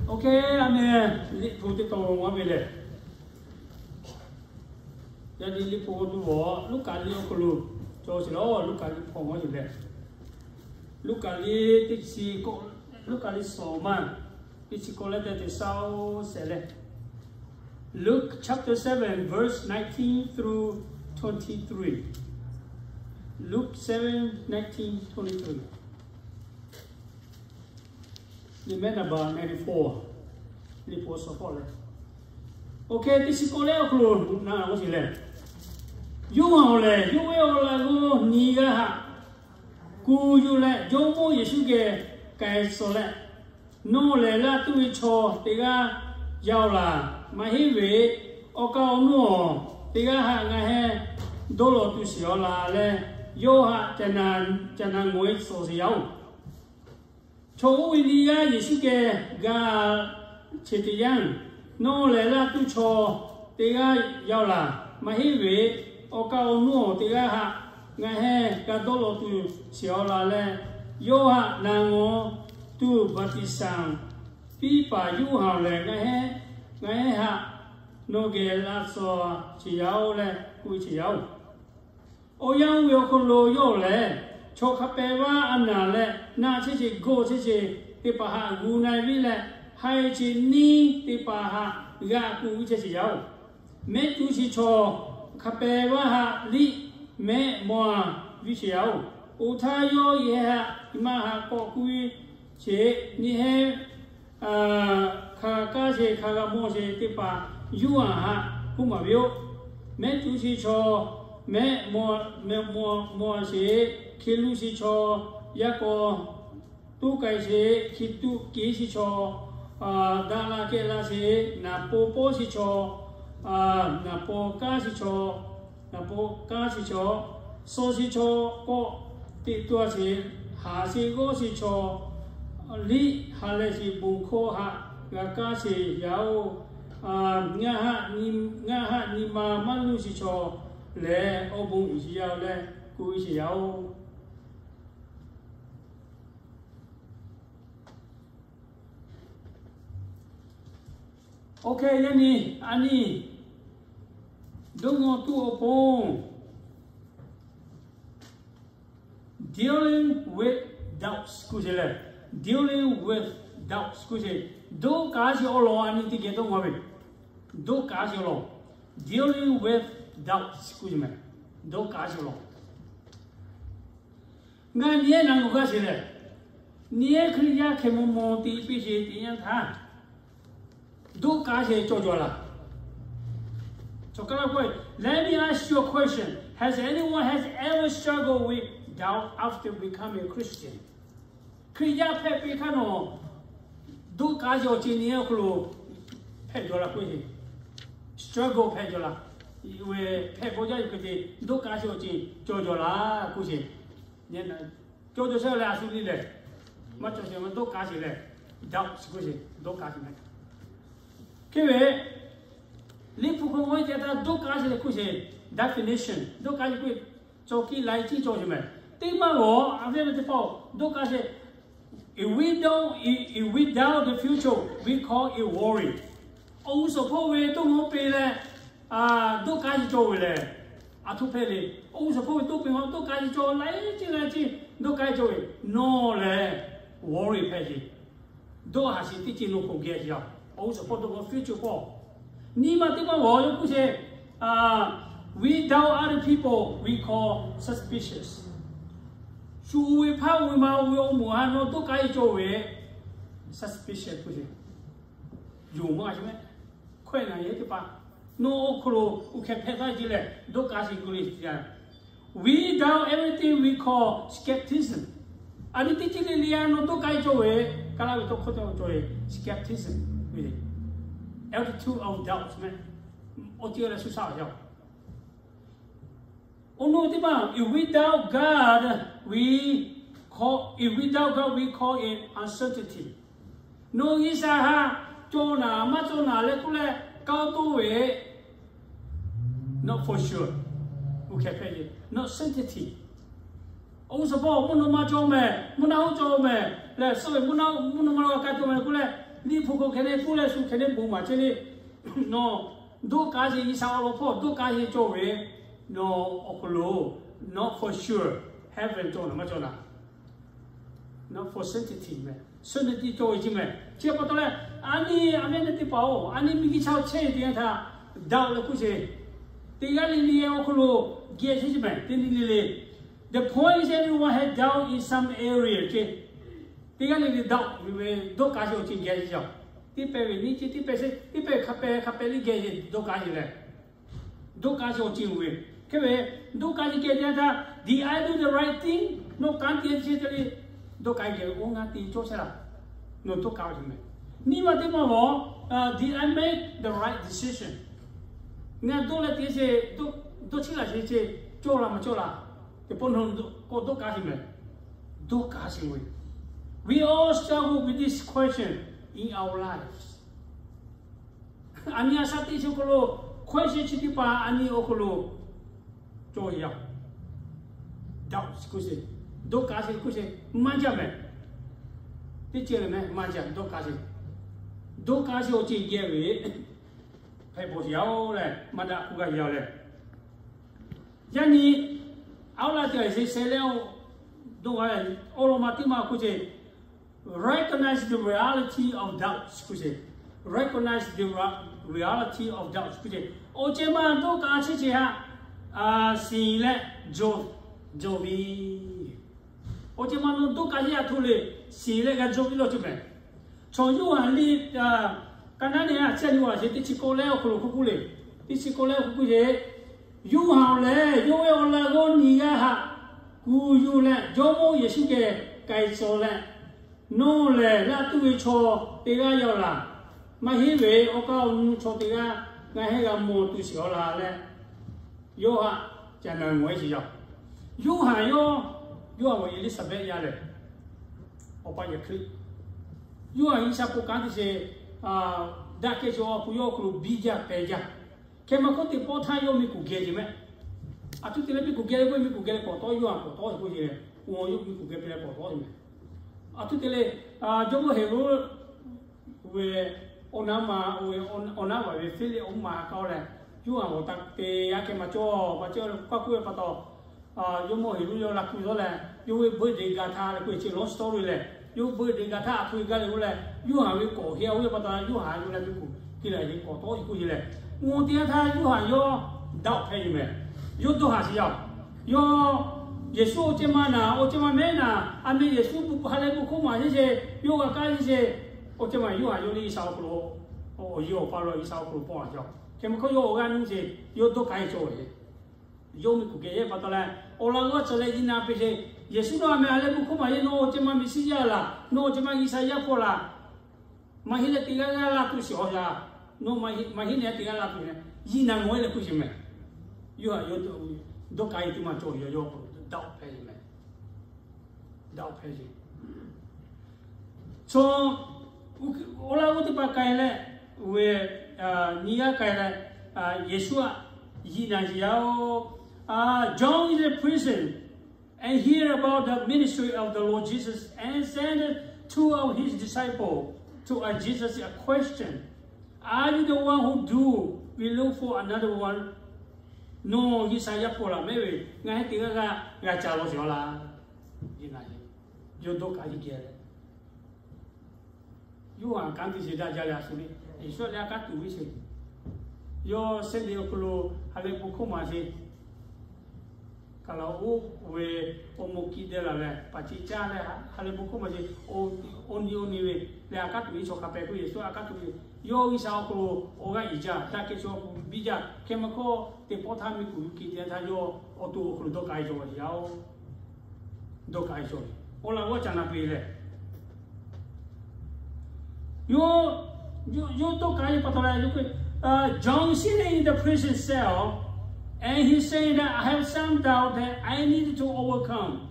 Oˇ hk'e a meh liꞈ hpu teˇ tawn maˇ ve lehˬ, yaꞈ nyi liꞈ hpu awˬ to a Luˉkaꞈ liꞈ awˬ hk'aw lo cawˬ sheˍ lawˬ. Luˉkaꞈ liꞈ hpu maˇ yoˬ lehˬ, Luˉkaꞈ liꞈ teˇ chi kawˆ, Luˉkaꞈ liꞈ suhˍ maˇ teˇ chi kawˆ leh te te shaˉ-oˬ shehˍ leh, Luke chapter seven, verse nineteen through twenty-three. Luke seven, nineteen, twenty-three. Liꞈ mehˆ naˍ baˬ ninety-four. Liꞈ hpu suhˍ kawˆ leh, Oˇ hk'e teˇ chi k'awˇ leh awˬ hk'aw lo na-oˬ sheˍ lehˬ, Yoˇhanˬ lehˬ yawˇ ve awˬ laꞈ g'awˇ nyi g'aˇ haꞈ kuˬ yuˬ leh Jawˇmawˇ Yeˍsuˆ geh k'ai suh leh, Nawˬ lehˬ laˇ tuˬ ve chaw teˇ g'aˇ yaˇ-oˬ laˬ. Maˇ heˆ ve, awˬ kaˍ awˬ nuˇ-oˬ, teˇ g'aˇ haꞈ ngaˬ heh dawˇ lawˬ tuˬ sheˍ-oˬ laˬ leh, yawˇ haꞈ caꞈ na ngawˬ-e suhˍ sheˍ yaˇ-oˬ. Chaw oˇ ve nyi g'aˇ Yeˍsuˆ geh g'a cheˬ teꞈ yanˇ, Nawˬ lehˬ laˇ tuˬ chaw teˇ g'aˇ yaˇ-oˬ laˬ. Maˇ heˆ ve, awˬ kaˍ awˬ nuˇ-oˬ, teˇ g'aˇ haꞈ ngaˬ heh g'a dawˇ lawˬ tuˬ sheˍ-oˬ laˬ leh, yawˇ haꞈ na ngawˬ tuˬ baˍtiˍsaˍ piˇ paˍ Yoˇhanˬ lehˬ, ngaˬ heh haꞈ nawˬ geh laꞈ shawnˍ sheˍ yaˇ-oˬ leh k'oˆ ve sheˍ yaˇ-oˬ. Awˬ yanˇ oˇ ve awˬ hk'aw lo yawˇ lehˬ, chaw hk'a pehˍ vaˇ a naˍ leh naˆ chehˇ sheˍ gawˇ chehˇ sheˍ teˇ hpaˍ haꞈ g'uˬ na-e ve leh, haiˬ sheˍ neˇ teˇ hpaˍ haꞈ g'a k'oˆ ve chehˇ sheˍ yaˇ-oˬ. Mehˆ tuˬ sheˍ chaw hk'a pehˍ vaˇ haꞈ liˇ mehˆ maw-a ve sheˍ yaˇ-oˬ. Oˇ htaˇ yawˇ yehˬ haꞈ maˇ haꞈ k'awꞈ k'oˆ ve sheˍ, nyi heh hk'a kaˇ sheˍ hk'a g'a maw sheˍ teˇ hpaˍ Yoˇhanˬ haꞈ k'oˆ maˍ ve yoˬ. Mehˆ tuˬ sheˍ chaw mehˆ maw sheˍ, hkiˬ luˆ sheˍ chaw, yaˇ k'aw tuˉ k'ai sheˍ, hkiˬ tuˆ keˍ sheˍ chaw, daꞈ la kehˬ la sheˍ, naˍ paw pawˆ sheˍ chaw, naˍ paw kanˉ sheˍ chaw, naˍ paw kanˉ sheˍ chaw, suh sheˍ chaw k'awꞈ teꞈ tuˬ sheˍ, haˍ sheˍ g'awˇ sheˍ chaw, liˇ ha lehˬ sheˍ bon hkawˇ haꞈ g'a kaˇ sheˍ yaˇ-oˬ. Ngaˬ haꞈ nyi ma maˇ luˇ sheˍ chaw lehˬ, awˬ bon uiˍ sheˍ yaˇ-oˬ leh k'oˆ ve sheˍ yaˇ-oˬ. Oˇ hk'e yaˇ nyi, a nyi, dawˇ ngawˬ tuˬ awˬ pon, dealing with doubts k'oˆ sheˍ lehˬ, dealing with doubts k'oˆ sheˍ, dawˇ kaˉ sheˍ awˬ lawn a nyi teˇ geh dawˇ ngawˬ ve, dawˇ kaˉ sheˍ awˬ lawn, dealing with doubts k'oˆ sheˍ mehˬ, dawˇ kaˉ sheˍ awˬ lawn. Ngaˬ nyi ehˉ na ngaˬ g'aˇ sheˍ lehˬ, nyi ehˉ Hkriꞈ yaˇ hkeh maw maw te piˇ sheˍ teˇ yanˇ htaˇ, dawˇ kaˉ sheˍ cawˬ jaw laˬ. Let me ask you a question. Has anyone has ever struggled with doubt after becoming a Christian? Hkriꞈ yaˇ hpehꞈ piˇ hk'aˇ nawˬ, dawˇ kaˉ sheˍ awˬ ceuˬ nyi ehˉ awˬ hk'aw lo hpehꞈ jaw laˬ k'oˆ ve, struggle hpehꞈ jaw laˬ. Hpehꞈ bawˇ jaˇ ve hk'e te dawˇ kaˉ sheˍ awˬ ceuˬ cawˬ jaw laˬ k'oˆ sheˍ. Cawˬ jaw sheˍ leh a shu le lehˬ, maˇ cawˬ sheˍ dawˇ kaˉ sheˍ lehˬ, doubt k'oˆ sheˍ dawˇ kaˉ sheˍ mehˬ. Hk'e ve, Liꞈ hpu hk'aw lo teˇ htaˇ dawˇ kaˉ sheˍ leh k'oˆ sheˍ, definition dawˇ kaˉ sheˍ k'oˆ ve, cawˬ kiˇ lai ciˇ cawˬ sheˍ mehˬ. Teˇ maˇ g'awˬ a ve teˇ hpaˍ dawˇ kaˉ sheˍ, if we don't, if we doubt the future, we call it worry. Awˬ g'uˇ suhˍ hpawˇ ve toˇ maˇ pe leh, dawˇ kaˉ sheˍ cawˬ ve lehˬ, a htoꞈ hpehꞈ le. Awˬ g'uˇ suhˍ hpawˇ ve toˇ pe maˇ dawˇ kaˉ sheˍ cawˬ laiˉ ceuˬ laiˉ ceuˬ dawˇ kaˉ sheˍ cawˬ ve nawˬ lehˬ, worry hpehꞈ sheˍ. Dawˇ haˍ sheˍ teˇ ceuˬ nawˬ k'oˆ geh sheˍ a. Awˬ g'uˇ suhˍ hpawˇ dawˇ g'awˇ future hpawˇ, nyi ma teˇ maˇ g'awˬ yawˇ k'oˆ sheˍ, we doubt other people, we call suspicious. Shu ve hpaˇ ve ma ve awˬ moˍ ha nawˬ dawˇ kaˉ sheˍ cawˬ ve, suspicious k'oˆ sheˍ. Yonˍ maˇ sheˍ mehˬ. Hkawehˇ ngaˬ yehˬ teˇ hpaˍ, nawˬ awˬ hk'aw lo oˇ hkeh hpehꞈ taˍ ce lehˬ dawˇ kaˉ sheˍ k'oˆ le. We doubt everything we call skepticism. A nyi teˇ ceuˬ le le a nawˬ dawˇ kaˉ sheˍ cawˬ ve, Kaˍlaˇ ve tawˇ hkawˇ cawˬ ve skepticism, attitude of doubt mehˬ. Awˬ ceuˬ leh shu shaˍ yaˇ Awˬ naw teˇ maˬ, if we doubt God, we call, if we doubt God, we call it uncertainty. Nawˬ G'uiˬsha haꞈ cawˬ naˍ maˇ cawˬ naˍ leh k'oˆ leh kaˇ toˇ ve, not for sure, not certainty. Awˬ g'uˇ suhˍ hpawˇ mvuhˇ naw ma cawˬ mehˬ, mvuhˇ naw hoˆ cawˬ mehˬ leh, suh ve mvuhˇ naw, mvuhˇ naw ma lo g'a kaˇ cawˬ mehˬ k'oˆ leh, liꞈ hpu hk'aw hkeh leh k'oˆ leh shu hkeh leh bon maˍ chehˇ le. Nawˬ dawˇ kaˉ sheˍ, G'uiˬsha awˬ lawn hpawˇ dawˇ kaˉ sheˍ cawˬ ve, nawˬ awˬ hk'aw lo, not for sure, heaven cawˬ naˍ maˇ cawˬ naˍ, not for certainty mehˬ, certainty cawˬ ve chi mehˬ. Chi pa taw leh, a nyi a mehˉ teˇ hpaˍ-oˬ, a nyi miˬguiˬ chaˇ chehˇ ve teˇ yanˇ htaˇ, doubt leh k'oˆ sheˍ. Teˇ g'aˇ le le awˬ hk'aw lo geh chehˇ chi mehˬ, teˇ nyi le le. The point is everyone has doubt in some area ce. Teˇ g'aˇ le le doubt ve dawˇ kaˉ sheˍ awˬ ceuˬ geh sheˍ. Teˇ pehˍ ve nyiˇ chi, teˇ pehˍ chi, teˇ pehˍ hk'a pehˍ hk'a pehˍ liˇ geh ve Dawˇkaˆ ve lehˬ, Dawˇkaˆ chi awˬ ceˬ uˬ ve. Hk'e ve Dawˇkaˆ chi geh teˇ htaˇ, did I do the right thing? Nawˬ kanˉ te chehˇ te le. Dawˇkaˆ geh ve, oˇ ngaˬ te cawˇ chehˇ laˇ. Nawˬ Dawˇkaˆ awˬ ceˬ mehˍ. Nyiˇ maˬ teˇ maˬ lawˬ, did I make the right decision? Ngaˬ dawˇ leh te ce, dawˇ chehˇ laˇ ce ce, cawˇ laˇ maˇ cawˇ laˇ. Teˇ pawˆ nawˬ k'awꞈ Dawˇkaˆ chi mehˍ. Dawˇkaˆ chi ve. We all struggle with this question in our lives. A nyi a shaꞈ teˇ chi awˬ hk'aw lo, question chi teˇ hpaˍ a nyi awˬ hk'aw lo cawˬ ve yoˬ. Doubt question, Dawˇkaˆ chi question maˇ jaˇ mehˍ. Teˇ ceuˬ lehˬ mehˍ maˇ jaˇ Dawˇkaˆ chi. Dawˇkaˆ chi awˬ ceˬ geh ve hpehꞈ bawˬ yaˇ-oˬ leh, maˇ daꞈ k'oˆ gaˇ yaˇ leh, yaˇ nyi awˬ laˇ teˇ g'aˇ se sheh leh, dawˇ g'a, awˬ lawn ma teˇ ma k'oˆ ce, recognize the reality of doubts k'oˆ ce, recognize the reality of doubts k'oˆ ce, awˬ ceh ma dawˇ kaꞈ chehˇ ce haꞈ, shiˍ leh jawˬ ve. Awˬ ceh ma nawˬ dawˇ kaꞈ yaˇ htaꞈ le, shiˍ leh g'a jawˬ ve lawˬ ce mehˍ. Chaw Yoˇhanˬ liˇ, ka naˉ ne a ciˉ Yoˇhanˬ ce teˇ chi k'awˇ leh awˬ hk'aw lo k'oˆ k'oˆ le, teˇ chi k'awˇ leh k'oˆ k'oˆ ce, Yoˇhanˬ lehˬ yawˇ ve awˬ laꞈ g'awˇ nyi g'aˇ haꞈ kuˬ yuˬ leh Jawˇmawˇ Yeˍsuˆ geh k'ai cawˬ leh, nawˬ lehˬ laˇ tuˬ ve chaw teˇ g'aˇ yaˇ-oˬ laˬ. Maˇ heˆ ve, awˬ kaˉ awˬ nu chaw teˇ g'aˇ ngaˬ hui g'a mawˬ tuˬ shiˍ-oˬ laˬ leh, Yoˇhanˬ ca na ngawˬ-e shiˍ yaˇ. Yoˇhanˬ yawˇ, Yoˇhanˬ awˬ Eˇliˇsaˍbehˆ yaˇ lehˬ, awˬ pa yaꞈ Hkriꞈ. Yoˇhanˬ G'uiˬsha bon kanˉ te ce, daꞈ kehˬ chaw awˬ hk'aw lo yawˇ awˬ hk'aw lo biˇ jaˇ pehˍ jaˇ. Hk'e maˇ k'oˆ, teˇ pawˆ htaˇ yawˇ miˬ kuˬ geh ce mehˍ. Aˬ htoꞈ te leh miˬ kuˬ geh leh k'oˆ, miˬ kuˬ geh leh k'awꞈ tawˆ, Yoˇhanˬ k'awꞈ tawˆ k'oˆ ce leh, awˬ yawˇ miˬ kuˬ geh leh k'awꞈ tawˆ ce mehˍ. Aˬ htoꞈ te leh, Jawˇmawˇ Heˍroˆ ve awˬ naˉ ma, awˬ naˉ vaˬ ve Hpiˇliˆ awˬ mvuhˇ ma ha k'aˉ leh, Yoˇhanˬ awˬ ta te yaˇ hk'e maˇ cawˇ, maˇ cawˇ leh k'oˆ k'oˆ ve pa taw, Jawˇmawˇ Heˍroˆ yawˇ la kuˬ taw leh, yawˇ ve birthday ga htaˇ leh k'oˆ ve chi long story lehˬ, yawˇ birthday ga htaˇ a htoꞈ ve gaˇ leh k'oˆ leh, Yoˇhanˬ ve k'awꞈ heˆ-a ve pa taw, Yoˇhanˬ yawˇ leh miˬ kuˬ te leh k'awꞈ tawˆ k'oˆ ce leh, awˬ teˇ yanˇ htaˇ Yoˇhanˬ yawˇ daꞈ hpehꞈ ve mehˍ. Yawˇ dawˇ haˍ shiˍ yaˇ. Yawˇ Yeˍsuˆ awˬ ceh ma naˍ, awˬ ceh ma mehˉ naˍ, a meh Yeˍsuˆ ha lehˬ bon hkawˇ maˍ ce ce, yawˇ g'a kaˇ ce ce, awˬ ceh ma Yoˇhanˬ yawˇ le G'uiˬsha awˬ hk'aw lo, awˬ yawˇ awˬ pa lo G'uiˬsha awˬ hk'aw lo paw a ce. Hk'e maˇ hk'oˆ yawˇ awˬ g'aˇ nuˇ ce, yawˇ dawˇ kaꞈ e cawˬ ve. Yawˇ miˬ kuˬ geh yehˇ pa taw leh, awˬ laꞈ g'awˇ cawˬ leh yiˇ na piˇ ce, Yeˍsuˆ nawˬ a meh ha lehˬ bon hkawˇ maˍ ce, nawˬ awˬ ceh ma Meˍsiˉyaꞈ laˬ, nawˬ awˬ ceh ma G'uiˬsha yaˇ hpawˇ laˬ, maˇ heˆ leh teˇ g'aˇ g'aˇ laˇ tuˬ shiˍ-oˬ yaˇ, nawˬ maˇ heˆ leh teˇ g'aˇ laˇ tuˬ yaˇ, yiˇ na ngawˬ-e leh k'oˆ ce mehˍ. Yoˇhanˬ yawˇ dawˇ kaꞈ e teˇ maˇ cawˬ ve, yawˇ awˬ hk'aw lo daꞈ hpehꞈ ve mehˍ. Daꞈ hpehꞈ ve. Chaw, awˬ laꞈ g'awˇ teˇ hpaˍ k'ai leh, ve, nyi g'aˇ k'ai leh, Yeˍsuˆ htaꞈ yiˇ na ce yaˇ-oˬ. John in the prison and hear about the ministry of the Lord Jesus and send two of his disciples to ask Jesus a question. Are you the one who do? We look for another one. Nawˬ G'uiˬsha yaˇ hpawˇ laˬ mehˉ ve, ngaˬ hui teˇ g'aˇ g'aˇ g'a ca law shiˍ-oˬ laˇ. Yawˇ dawˇ kaꞈ yiˇ geh leh, Yoˇhanˬ kanˉ te ce daꞈ jaˇ leh a shu le, Yeˍsuˆ leh a kanˉ tuˬ ve ce. Yawˇ Sunday awˬ hk'aw lo ha lehˬ bon hkawˇ maˍ ce. Kaˬ laˬ oˇ ve awˬ moˍ kiꞈ deh laˬ leh, paˍ ceꞈ caˇ leh ha lehˬ bon hkawˇ maˍ ce. Awˬ nyi awˬ nyi ve leh a kanˉ tuˬ ve chaw hk'a pehꞈ k'oˆ, Yeˍsuˆ a kanˉ tuˬ ve, yawˇ G'uiˬsha awˬ hk'aw lo awˬ g'aˇ iˍ jaˇ, daꞈ kehˬ chaw biˇ jaˇ. Hk'e maˇ hkawˇ, teˇ pawˆ htaˇ miˬ kuˬ yuˬ kiꞈ te htaˇ yawˇ awˬ to awˬ hk'aw lo dawˇ kaꞈ e cawˬ ve yaˇ-oˬ. Dawˇ kaꞈ e cawˬ ve, awˬ laꞈ g'awˇ ca na peuˬ leh, yawˇ, yawˇ dawˇ kaꞈ e pa taw leh, John sitting in the prison cell, and he said that I have some doubt that I need to overcome.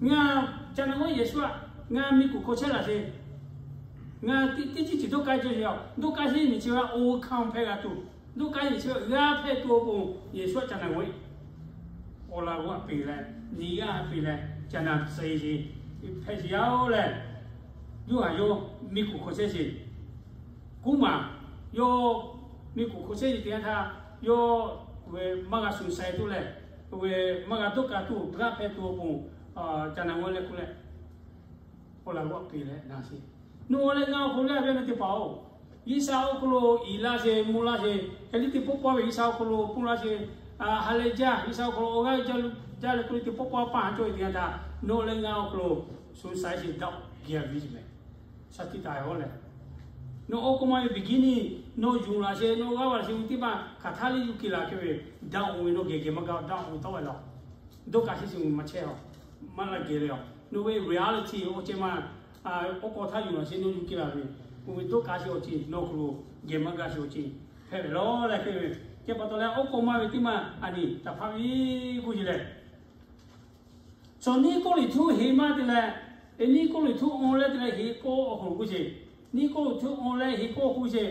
Ngaˬ, ca na g'awˇ Yeˍsuˆ htaꞈ ngaˬ miˬ kuˬ hk'aw chehˇ laˬ ce. Ngaˬ teˇ ceuˬ dawˇ kaꞈ e cawˬ ve yoˬ. Dawˇ kaꞈ e nyi chi ve overcome hpehꞈ g'a tuˬ, dawˇ kaꞈ e nyi chi ve g'a hpehꞈ tuˬ awˬ pon Yeˍsuˆ htaꞈ ca na g'awˇ e. Awˬ laꞈ g'awˇ htaꞈ peˬ leh, nyi g'aˇ htaꞈ peˬ leh, ca na suh e ce, hpehꞈ ce yaˇ-oˬ leh, Yoˇhanˬ yawˇ miˬ kuˬ hk'aw chehˇ ce. Kuˉ maˬ, yawˇ miˬ kuˬ hk'aw chehˇ ce teˇ yanˇ htaˇ, yawˇ ve maˇ g'a shuˍ saiˍ tuˬ leh, ve maˇ g'a dawˇ kaꞈ tuˬ g'a hpehꞈ tuˬ awˬ pon, ca na g'awˇ leh k'oˆ leh, awˬ laꞈ g'awˇ htaꞈ peˬ leh na ce. Nawˬ leh ngaˬ awˬ hk'aw lo leh a ve na teˇ hpaˍ-oˬ, G'uiˬsha awˬ hk'aw lo iˍ laˇ ce, mvuh laˇ ce, hk'e liˇ teˇ pawˆ pawˆ ve G'uiˬsha awˬ hk'aw lo pon laˇ ce, ha lehˬ jaˇ, G'uiˬsha awˬ hk'aw lo awˬ g'aˇ jaˇ leh k'oˆ liˇ teˇ pawˆ pawˆ paˇ ha cawˇ ve teˇ yanˇ htaˇ, nawˬ leh ngaˬ awˬ hk'aw lo shuˍ saiˍ ce daꞈ geh viˇ ce mehˍ. Shaˍ tiꞈ taˍ ve lehˬ, Nawˬ awˬ k'aw maˇ ve beginning, nawˬ yuˬ laˬ sheˍ, nawˬ g'a laˬ sheˍ ve teˇ maˇ hk'aˬ htaˇ liˇ yuˬ kiˬ laˬ hk'e ve, daꞈ-oˬ ve nawˬ geh geh maˇ g'a, daꞈ-oˬ ve tawˆ ve laˬ. Dawˇ kaꞈ sheˍ sheˍ maˇ chehˇ-oˬ, maˇ la geh le-oˬ. Nawˬ ve reality awˬ ceuˬ maˇ, awˬ k'aw htaˇ yuˬ laˬ sheˍ nawˬ yuˬ kiˬ laˬ ve, oˇ ve dawˇ kaꞈ sheˍ awˬ ceuˬ nawˬ hk'aw lo geh maˇ g'a sheˍ awˬ ceuˬ hpehꞈ ve laˬ leh hk'e ve, chi pa taw leh awˬ k'aw maˇ ve teˇ maˇ a nyi taˍ hpaˇ ve k'oˆ ce leh, chaw Niˇkawˇrenˍhtuˆ heˍ maˇ te leh, Niˇkawˇrenˍhtuˆ awˬ leh te leh heˍ kawˆ awˬ hk'aw lo k'oˆ ce. Niˇkawˇrenˍhtuˆ awˬ leh heˍ kawˆ k'oˆ ce.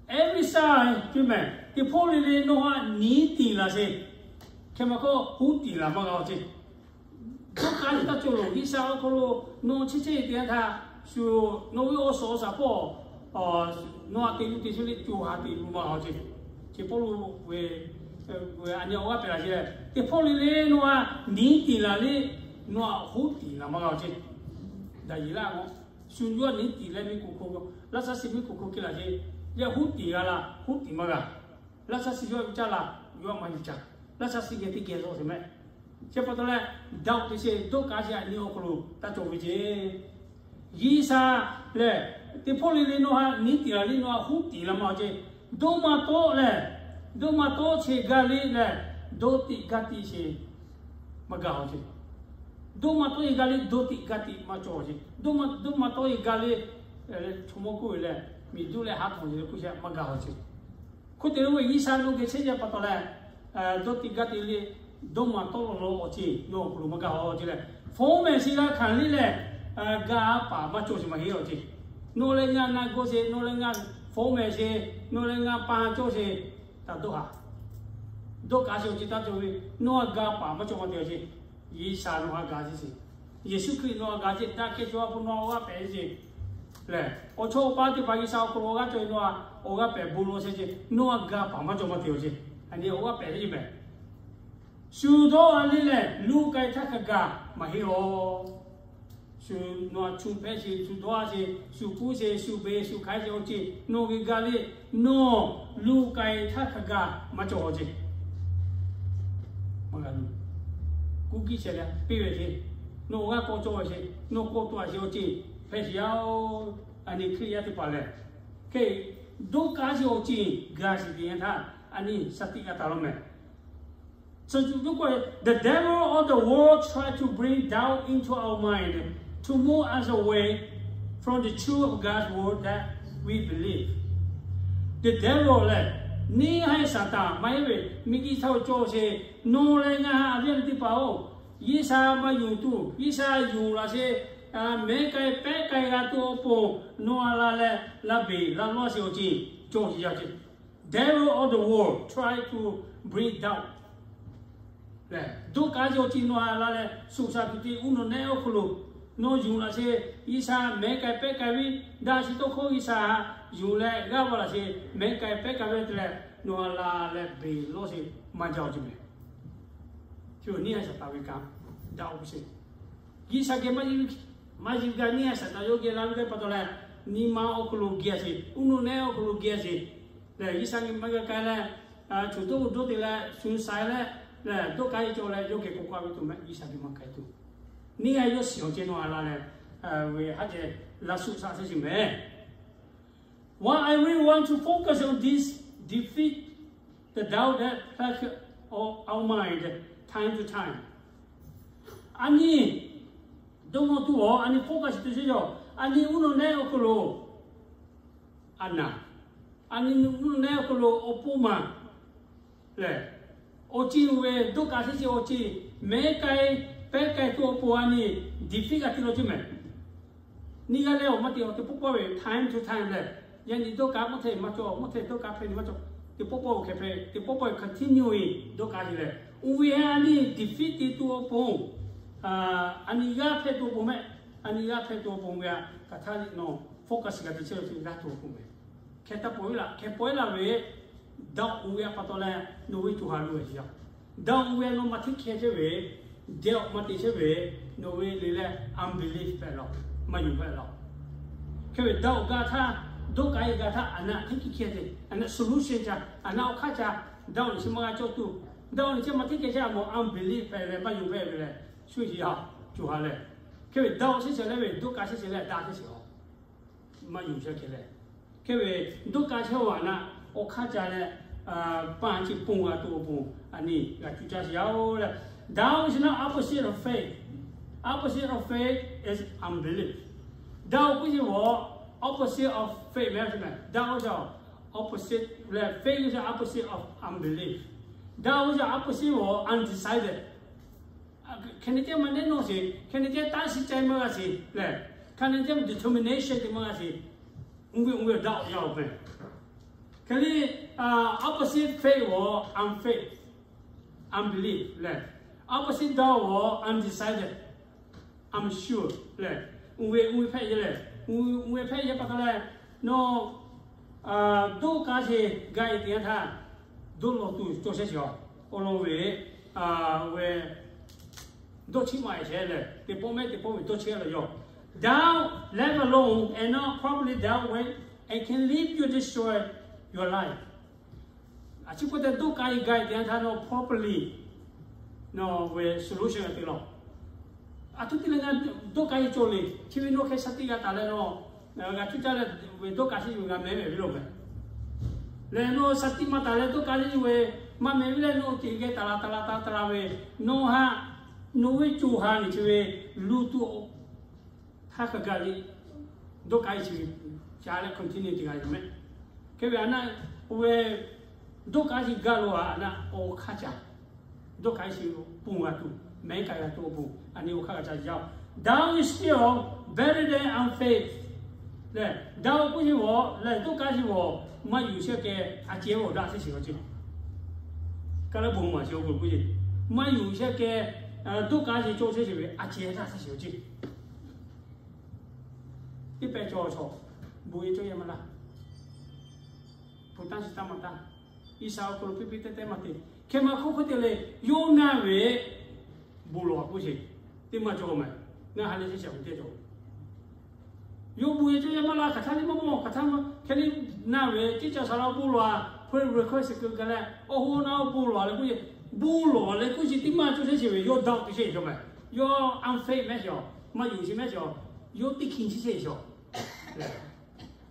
Every side, teˇ hpawˇ le le nawˬ htaꞈ niˉ tiˍ laˬ sheˍ. Hk'e maˇ k'oˆ, huˉ tiˍ laˬ maˇ g'a-oˬ ce. Dawˇ kaꞈ sheˍ taˇ cawˬ loˬ. G'uiˬsha awˬ hk'aw lo nawˬ chehˇ chehˇ te yanˇ htaˇ shu, nawˬ ve awˬ suhˍ awˬ shaˍ hpawˇ nawˬ htaꞈ te luˬ te sheˍ le co ha te luˬ maˇ g'a-oˬ ce. Chi Pawˇluꞈ ve a nyi awˬ g'aˇ pehꞈ laˬ ce leh, teˇ hpawˇ le le nawˬ htaꞈ niˉ tiˍ laˬ le, nawˬ htaꞈ huˉ tiˍ laˬ maˇ g'a-oˬ ce. Daꞈ yeˬ laˇ-oˬ, shu yawˇ htaꞈ niˉ tiˍ leh mehˆ kuˬ hk'o, laˇ shaˉ shiˍ mehˆ kuˬ hk'o hk'e laˬ ce. Yaˇ huˉ tiˍ g'a laˬ, huˉ tiˍ maˇ g'a. Laˇ shaˉ shiˍ yawˇ htaꞈ ca laˬ, yawˇ htaꞈ maˇ yuˬ ca. Laˇ shaˉ shiˍ geh teˇ geh lawˇ sheˍ mehˆ. Chi pa taw leh, daꞈ-oˬ te sheˍ, dawˇ kaꞈ sheˍ a nyi awˬ hk'aw lo taˇ cawˬ ve ce. G'uiˬsha lehˬ, teˇ hpawˇ le le nawˬ htaꞈ niˉ tiˍ laˬ le, nawˬ htaꞈ huˉ tiˍ laˬ maˇ g'a-oˬ ce. Dawˇ maˇ tawˆ lehˬ, dawˇ maˇ tawˆ sheˍ g'a le lehˬ, dawˇ tiꞈ gaˇ tiꞈ sheˍ maˇ g'a-oˬ ce. Dawˇ maˇ tawˆ sheˍ g'a le, dawˇ tiꞈ gaˇ tiꞈ maˇ cawˬ ce. Dawˇ maˇ tawˆ sheˍ g'a le, chaw mawˇ k'oˆ ve lehˬ, miˬ duˇ leh haˉ hk'awꞈ ce le k'oˆ sheˍ maˇ g'a-oˬ ce. Hk'oˆ te lo ve G'uiˬsha nawˬ geh chehˇ ce pa taw leh, dawˇ tiꞈ gaˇ tiꞈ le, dawˇ maˇ tawˆ law law awˬ ce nawˬ awˬ hk'aw lo maˇ g'a-oˬ ce leh, fawˉ mehˍ sheˍ g'a hkanˍ le lehˬ, g'a paˍ maˇ cawˬ sheˍ maˇ heˆ-oˬ ce. Nawˬ leh ngaˬ na g'awˇ sheˍ, nawˬ leh ngaˬ fawˉ mehˍ sheˍ, nawˬ leh ngaˬ paˍ cawˬ sheˍ, taˇ dawˇ haˍ. Dawˇ kaꞈ sheˍ awˬ ce taˇ cawˬ ve, nawˬ htaꞈ g'a paˍ maˇ cawˬ maˇ te-oˬ ce. G'uiˬsha nawˬ htaꞈ g'a ce sheˍ. Yeˍsuˆ Hkriꞈ nawˬ htaꞈ g'a ce, daꞈ kehˬ chaw a hpu nawˬ htaꞈ awˬ g'aˇ pehꞈ ce lehˬ, awˬ chawˇ awˬ paˇ teˇ hpaˍ G'uiˬsha awˬ hk'aw lo awˬ g'aˇ cawˬ ve nawˬ htaꞈ awˬ g'aˇ pehꞈ bon lawˬ sheˍ ce. Nawˬ htaꞈ g'a paˍ maˇ cawˬ maˇ te-oˬ ce. A nyi awˬ g'aˇ pehꞈ le ce mehˍ. Shu dawˇ a le lehˬ, luˬ k'ai htaˇ hk'a gaˬ maˇ heˆ-oˬ. Shu nawˬ htaꞈ chu hpehˇ sheˍ, shu dawˇ a sheˍ, shu kuˉ sheˍ, shu beˬ, shu hk'aiˉ sheˍ awˬ ce nawˬ geh gaˇ le, nawˬ luˬ k'ai htaˇ hk'a gaˬ maˇ cawˬ-oˬ ce. Kuˉ kiˇ shehˍ leh piˇ ve ce, nawˬ awˬ g'aˇ k'awꞈ cawˬ ve ce, nawˬ k'awꞈ to a sheˍ awˬ ce hpehꞈ sheˍ yaˇ-oˬ. A nyi Hkriꞈ yaˇ teˇ hpaˍ lehˬ, hk'e dawˇ kaꞈ sheˍ awˬ ce g'a sheˍ te yanˇ htaˇ, a nyi shaˍ tiꞈ g'a taˍ law mehˍ. The devil of the world try to bring doubt into our mind to move us away from the truth of God's word that we believe. The devil lehˬ, neˇ haiˬ Saˍtanˍ maˇ heˆ ve, miˬguiˬ htaꞈ cawˬ sheˍ, nawˬ leh ngaˬ a viˉ teˇ hpaˍ-oˬ, G'uiˬsha maˇ yonˍ tuˬ, G'uiˬsha yonˍ laˬ sheˍ, mehˉ k'ai pehˉ k'ai g'a tuˬ awˬ pon, nawˬ a la leh la beˬ la lawˇ sheˍ awˬ ce cawˬ sheˍ yaˇ ce. Devil of the world try to bring doubt. Dawˇ kaꞈ sheˍ awˬ ce nawˬ a la leh suꞈ shaˍ tuˬ te uˉ nawˬ nehˆ awˬ hk'aw lo, nawˬ yonˍ laˬ sheˍ, G'uiˬsha mehˉ k'ai pehˉ k'ai ve, daꞈ shiˍ tawˇ hkawˇ G'uiˬsha yonˍ leh g'aˇ va laˬ sheˍ, mehˉ k'ai pehˉ k'ai ve te leh, nawˬ a la leh beˬ lawˇ sheˍ maˇ jaˇ-oˬ ce mehˍ. Chi neˇ haiˬ Saˍtanˍ ve kanˉ daꞈ-oˬ sheˍ. G'uiˬsha geh maˇ, maˇ yuˬ gaˇ neˇ haiˬ Saˍtanˍ yawˇ geh la ve teˇ pa taw leh, nyi ma awˬ hk'aw lo geh sheˍ, uˉ nawˬ nehˆ awˬ hk'aw lo geh sheˍ lehˬ, G'uiˬsha geh maˇ g'a k'ai leh, choˬ toˇ dawˇ te leh shu sai leh, dawˇ kaꞈ sheˍ cawˬ leh yawˇ geh k'awꞈ k'oˆ ve tuˬ mehˍ, G'uiˬsha geh maˇ k'ai tuˬ. Neˇ haiˬ yawˇ shiˍ awˬ ce nawˬ a la leh, ve haˉ ceh la suꞈ shaˍ sheˍ ce mehˍ. What I really want to focus on this defeat the doubt that plague our mind time to time. A nyi dawˇ nawˇ tuˬ awˬ, a nyi focus tuˬ sheˍ yaˇ, a nyi uˉ nawˬ nehˆ awˬ hk'aw lo a naˬ, a nyi uˉ nawˬ nehˆ awˬ hk'aw lo awˬ pon maˬ lehˬ, awˬ ce uˬ ve dawˇ kaꞈ sheˍ ce awˬ ce, mehˉ k'ai pehˉ k'ai tuˬ awˬ pon a nyi defeat g'a te law ce mehˍ. Neˇ g'aˇ leh awˬ maˇ te awˬ teˇ pawˆ pawˆ ve time to time lehˬ, yaꞈ nyi dawˇ kaꞈ mvuhˇ htehꞈ maˇ cawˬ, mvuhˇ htehꞈ dawˇ kaꞈ hpehꞈ nyi maˇ cawˬ, teˇ pawˆ pawˆ hk'e hpehꞈ, teˇ pawˆ pawˆ continue-e dawˇ kaꞈ sheˍ lehˬ, oˇ ve a nyi defeat te tuˬ awˬ pon, a nyi g'aˇ hpehꞈ tuˬ awˬ pon mehˍ, a nyi g'aˇ hpehꞈ tuˬ awˬ pon ve a hk'aˬ htaˇ le nawˬ focus g'a te chehˇ ve g'aˇ tuˬ awˬ pon mehˍ. Hk'e taˇ pawˆ-e laˬ, hk'e pawˆ-e laˬ ve, daꞈ-oˬ ve a pa taw leh nawˬ ve co ha lo ve ce yaˇ. Daꞈ-oˬ ve nawˬ maˇ hteˇ hkeh chehˇ ve, dehꞈ-oˬ maˇ te chehˇ ve, nawˬ ve le leh unbelief hpehꞈ law, maˇ yonˍ hpehꞈ law. Hk'e ve daꞈ-oˬ gaˇ htaˇ, dawˇ kaꞈ-e gaˇ htaˇ, a naˬ hteˇ hkeh chehˇ te, a naˬ solution ca, a naˬ awˬ hk'aˇ ca, daꞈ-oˬ chi maˇ g'a cawˬ tuˬ, daꞈ-oˬ chi maˇ hteˇ hkeh chehˇ a mawˬ unbelief hpehꞈ leh maˇ yonˍ hpehꞈ ve lehˬ, shu ce yaˇ co ha lehˬ. Hk'e ve daꞈ-o shehˉ shehˍ leh ve doˆ k'a shehˉ shehˍ leh daꞈ shehˉ shehˍ-a. Maˇ yuˬ shehˆ kehˬ leh, hk'e ve doˆ k'a shehˉ-a naˆ awˬ hk'aˇ ca leh, paˇ chi pon g'a tuˬ awˬ pon a nyi g'a cuˇ caˇ sheˍ yaˇ-oˬ leh, doubt is not opposite of faith. Opposite of faith is unbelief. Doubt k'oˆ ve awˬ opposite of faith maˇ heˆ. Doubt is opposite leh faith is opposite of unbelief. Doubt is opposite of undecided. Hk'e nyi ceh maˇ nehˉ nawˇ sheˍ, hk'e nyi ceh taˇ shiˍ ceh maˇ g'a sheˍ leh, hk'e nyi ceh determination ceh maˇ g'a sheˍ. Oˇ ve oˇ ve daꞈ-o yaˇ-oˬ meh. Hk'e leh, opposite faith awˬ unfaith, unbelief leh, opposite daꞈ-o awˬ undecided, unsure leh, oˇ ve oˇ ve hpehꞈ yehˬ leh, oˇ ve hpehꞈ yehˬ pa taw leh, nawˬ doˆ k'a sheˍ gaˬ-e teˇ yanˇ htaˇ, doˆ lawˬ tuˬ cawˬ shehˉ sheˍ-a. Awˬ lawn ve, ve doˆ chiˉ maˇ-e shehˍ leh, teˇ pawˆ mehˆ teˇ pawˆ ve doˆ chiˉ lawˬ yaˇ. Doubt left alone and not properly dealt with and can lead you destroy your life. A chi k'oˆ te doˆ k'a-e gaˬ-e teˇ yanˇ htaˇ nawˬ properly nawˬ ve solution g'a te lawˬ. A htoꞈ te leh ngaˬ doˆ k'a-e cawˬ le, chi ve nawˬ hk'e shaˍ tiꞈ g'a taˍ leh nawˬ g'a cuˇ caˇ leh ve doˆ k'a shehˉ yuˬ g'a mehˉ mehˍ ve lo meh. Leh nawˬ shaˍ tiꞈ maˇ taˍ leh doˆ k'a shehˉ yuˬ ve maˇ mehˍ ve leh nawˬ teˇ geh taˍ la taˍ la taˍ taˍ la ve, nawˬ haꞈ nawˬ ve co ha nyi chi ve lu tuˬ htaˇ hk'a gaˬ le, doˆ k'a-e chi ve ca leh continue teˇ g'a yoˬ meh. Hk'e ve a naˆ, oˇ ve doˆ k'a sheˍ gaˬ lo a naˆ awˬ hk'aˇ ca doˆ k'a sheˍ pon g'a tuˬ, mehˉ k'ai g'a tuˬ awˬ pon a nyi awˬ hk'aˇ g'a ca yaˇ-oˬ. Doubt is still better than unfaith leh, daꞈ-o k'oˆ sheˍ ve leh doˆ k'a sheˍ ve maˇ yuˬ shehˆ kehˬ a cehˇ ve awˬ daꞈ shehˉ sheˍ-a ceˇ. Kaˇ leh bon maˍ sheˍ awˬ pon k'oˆ sheˍ, maˇ yuˬ shehˆ kehˬ doˆ k'a sheˍ cawˬ shehˉ sheˍ ve a cehˇ daꞈ shehˉ sheˍ-a ceˇ. Teˇ pehˍ cawˬ chaw, bon yehˬ cawˬ yehˬ maˇ laˇ. Hpu taˇ shiˍ taˇ maˇ taˇ. G'uiˬsha awˬ hk'aw lo piˇ piˇ teh teh maˇ te. Hk'e maˇ hk'oˆ hk'oˆ te leh, Yoˇnaˆ ve bon lawˬ k'oˆ sheˍ, teˇ maˇ cawˬ meh. Ngaˬ ha lehˬ shehˍ shaˍ ve teˇ cawˬ. Yawˇ bon yehˬ cawˬ yehˬ maˇ laˇ, hk'aˬ htaˇ liˇ maˇ mawˬ, hk'aˬ htaˇ maˇ hk'e liˇ naˆ ve teˇ caˬ shaˍ laꞈ bon lawˬ-a, prayer request keu gaˬ leh, awˬ hoˉ naˆ awˬ bon lawˬ leh k'oˆ sheˍ, bon lawˬ leh k'oˆ sheˍ teˇ maˇ cawˬ shehˉ sheˍ ve, yawˇ daꞈ-o te sheˍ cawˬ meh. Yawˇ unfaith mehˉ sheˍ, maˇ yonˍ sheˍ mehˉ sheˍ, yawˇ teˇ hkiˬ chi sheˍ sheˍ.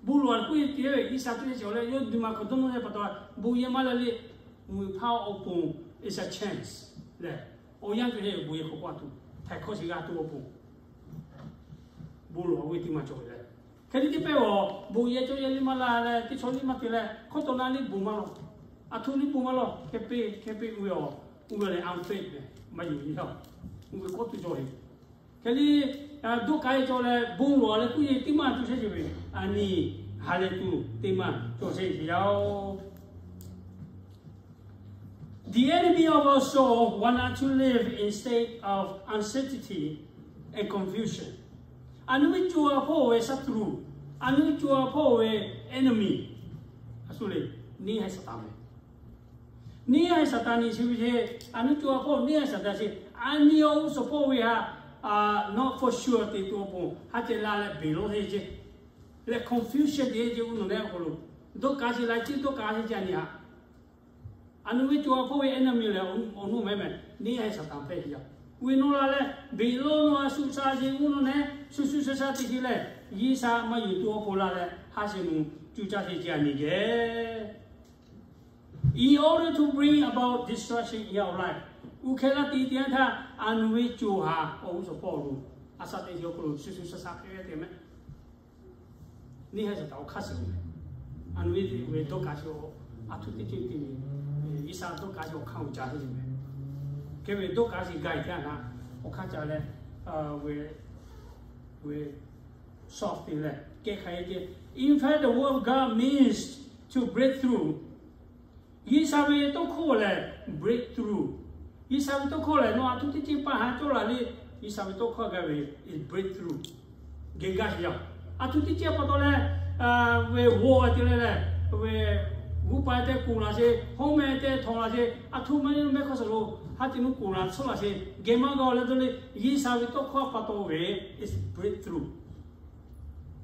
Bon lawˬ leh k'oˆ sheˍ te ve G'uiˬsha cawˬ shehˍ sheˍ leh, yawˇ duˬ maˬ hk'awꞈ dawˇ nawˇ ve pa taw, bon yehˬ maˇ laˇ le. Mvuhˇ hpaˇ awˬ pon is a chance leh, awˬ yanˇ cawˬ shehˍ ve bon yehˬ hk'awꞈ k'oˆ a tuˬ, htaiˍ hkawˇ sheˍ g'a tuˬ awˬ pon bon lawˬ ve teˇ maˇ cawˬ ve leh, hk'e te teˇ pehˇ awˬ bon yehˬ cawˬ yehˬ liˇ maˇ laˇ leh, teˇ chaw liˇ maˇ te leh, hkawˇ taw naˆ liˇ bon maˇ lawˬ, a htoꞈ liˇ bon maˇ lawˬ, hk'e peˇ hk'e peˇ oˇ ve awˬ, oˇ ve lehˬ unfaith leh, maˇ yonˍ ve yoˬ. Oˇ ve k'awꞈ tuˬ cawˬ ve. Hk'e liˇ doˆ k'a-e cawˬ leh bon lawˬ leh k'oˆ sheˍ teˇ maˇ cawˬ shehˍ sheˍ ve, a nyi ha lehˬ tuˬ teˇ maˇ cawˬ shehˍ sheˍ yaˇ-oˬ. The enemy of our soul want us to live in state of uncertainty and confusion. A nyi ve co ha hpawˇ ve ศัตรู, a nyi ve co ha hpawˇ ve enemy, a shu le, neˇ haiˬ Saˍtanˍ ve neˇ haiˬ Saˍtanˍ nyi chi ve ce, a nyi co ha hpawˇ neˇ haiˬ Saˍtanˍ chi, a nyi awˬ g'uˇ suhˍ hpawˇ ve ha, not for sure te tuˬ awˬ pon ha ceh la leh beˬ lawˇ te ce, leh confusion te ce, uˉ nawˬ leh awˬ hk'aw lo doˆ k'a sheˍ la ce, doˆ k'a sheˍ ce a nyi ha. A nyi ve co ha hpawˇ ve enemy lehˬ awˬ nuˇ mehˉ meh, neˇ haiˬ Saˍtanˍ hpehꞈ ve yaˇ. Uiˍ nawˬ la leh beˬ lawˇ nawˬ a shu sha ce, uˉ nawˬ leh shu shu sha sha te ce leh, G'uiˬsha maˇ yonˍ tuˬ awˬ pon la leh ha sheˍ nu cuˇ caˇ sheˍ ce a nyi geh. In order to bring about destruction in our life, uˉ hk'e laˇ te teˇ yanˇ htaˇ a nyi ve co ha awˬ g'uˇ suhˍ hpawˇ lo a shaꞈ teꞈ ce awˬ hk'aw lo shu shu sha sha hpehꞈ ve te meh. Neˇ haiˬ Saˍtanˍ awˬ hk'aˇ suh meh. A nyi ve doˆ k'a sheˍ, a htoꞈ teˇ ceuˬ te ve, G'uiˬsha doˆ k'ai ve awˬ hk'aˇ uiˍ jaˇ ve meh. Hk'e ve doˆ k'a sheˍ gaˬ-e teˇ yanˇ htaˇ, awˬ hk'aˇ ca leh, ve, ve, soft te leh kehˬ hk'aˬ hk'e ce. In fact, the word of God means to break through. G'uiˬsha ve tawˇ hkawˇ lehˬ breakthrough. G'uiˬsha ve tawˇ hkawˇ lehˬ nawˬ a htoꞈ teˇ ceuˬ pa ha cawˇ laˬ le. G'uiˬsha ve tawˇ hkawˇ gaˬ ve is breakthrough. Geh gaˇ sheˍ yaˇ. A htoꞈ teˇ ceuˬ pa taw leh, ve g'awˇ te leh leh, ve g'uˇ pa te kuˬ laˬ sheˍ, hawˉ meh te htawnˍ laˬ sheˍ, a htoꞈ ma mehˆ hk'awˇ suhˍ lo ha te nu kuˬ laˬ tsuhˇ laˬ sheˍ, geh maˇ g'a leh dawˇ le. G'uiˬsha ve tawˇ hkawˇ pa taw ve is breakthrough.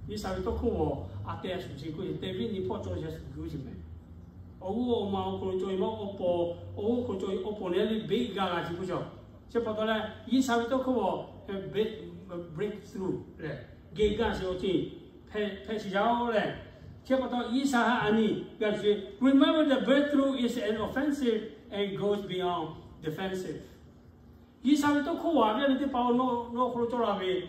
G'uiˬsha ve tawˇ hkawˇ awˬ a te a shuˍ sheˍ k'oˆ sheˍ, te viˉ nyi hpawˇ cawˬ sheˍ a shuˍ k'oˆ sheˍ meh. Awˬ g'uˇ awˬ ma awˬ hk'aw lo cawˬ-e maˇ awˬ paw, awˬ g'uˇ hk'aw lo cawˬ-e awˬ paw nehˉ le beˆ g'a g'a ce k'oˆ sheˍ. Chi pa taw leh G'uiˬsha ve tawˇ hkawˇ awˬ beˆ breakthrough lehˬ, geh gaˇ sheˍ awˬ ceuˬ hpehꞈ shiˍ yaˇ-oˬ lehˬ. Chi pa taw G'uiˬsha haꞈ a nyi g'a shuˍ, remember the breakthrough is an offensive and goes beyond defensive. G'uiˬsha ve tawˇ hkawˇ a ve a nyi teˇ hpaˍ-oˬ, nawˬ hk'aw lo cawˇ la ve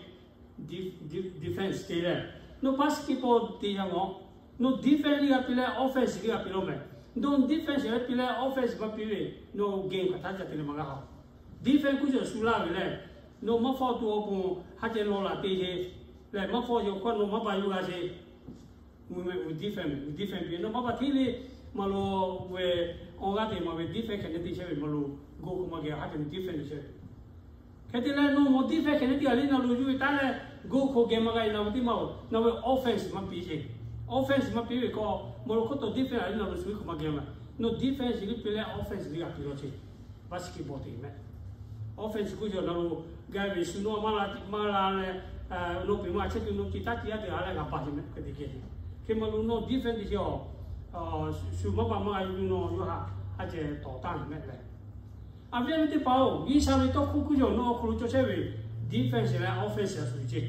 defense te leh, nawˬ basketball te yaˇ nawˬ, nawˬ defense liˇ g'a piˇ leh offense liˇ g'a piˇ law mehˍ. Nawˬ defense leh piˇ leh offense maˇ piˇ ve, nawˬ game hk'aˬ htaˇ ca te leh maˇ g'a haꞈ. Defense kuˇ cawˬ shu laˇ ve lehˬ, nawˬ maˇ fawˇ tuˬ awˬ pon ha ceh lawˬ laˬ te sheˍ lehˬ, maˇ fawˇ sheˍ awˬ hkawˇ nawˬ maˇ baˬ yuˬ g'a sheˍ. Defense, defense piˇ nawˬ maˇ baˬ hteˇ le. Maˇ lo ve awˬ g'aˇ te maˇ ve defense hk'e ne te chehˇ ve maˇ lo, goal hk'aw maˇ geh ha ceh defense te chehˇ ve. Hk'e te leh nawˬ mawˬ defense hk'e ne te g'a le na lo yuˬ ve taˉ leh, goal hk'aw geh maˇ g'a e na ve teˇ maˇ-oˬ, nawˬ ve offense maˇ piˇ sheˍ. Offense maˇ piˇ ve k'o, maˇ lo hk'oˆ tawˬ defense a le na lo shu ve hk'aˬ maˇ geh ma. Nawˬ defense liˇ piˇ leh offense liˇ g'a piˇ law sheˍ. Basketball te mehˆ. Offense kuˇ cawˬ na lo, g'a ve shu nawˬ maˇ la maˇ la leh, nawˬ piˇ maˇ chehˇ tuˬ nawˬ ci taˇ ci yaˇ te g'a leh g'a baˬ sheˍ mehˆ hk'e te geh. Hk'e maˇ lo nawˬ defense te sheˍ-oˬ, shu maˇ baˬ maˇ g'a yuˬ nawˬ yawˇ haꞈ ha ceh tawˍ taˇ mehˆ leh. A viˉ a nyi teˇ hpaˍ-oˬ, G'uiˬsha ve tawˇ hkawˇ kuˇ cawˬ nawˬ awˬ hk'aw lo cawˬ chehˇ ve defense leh offense a shu ve ceˇ.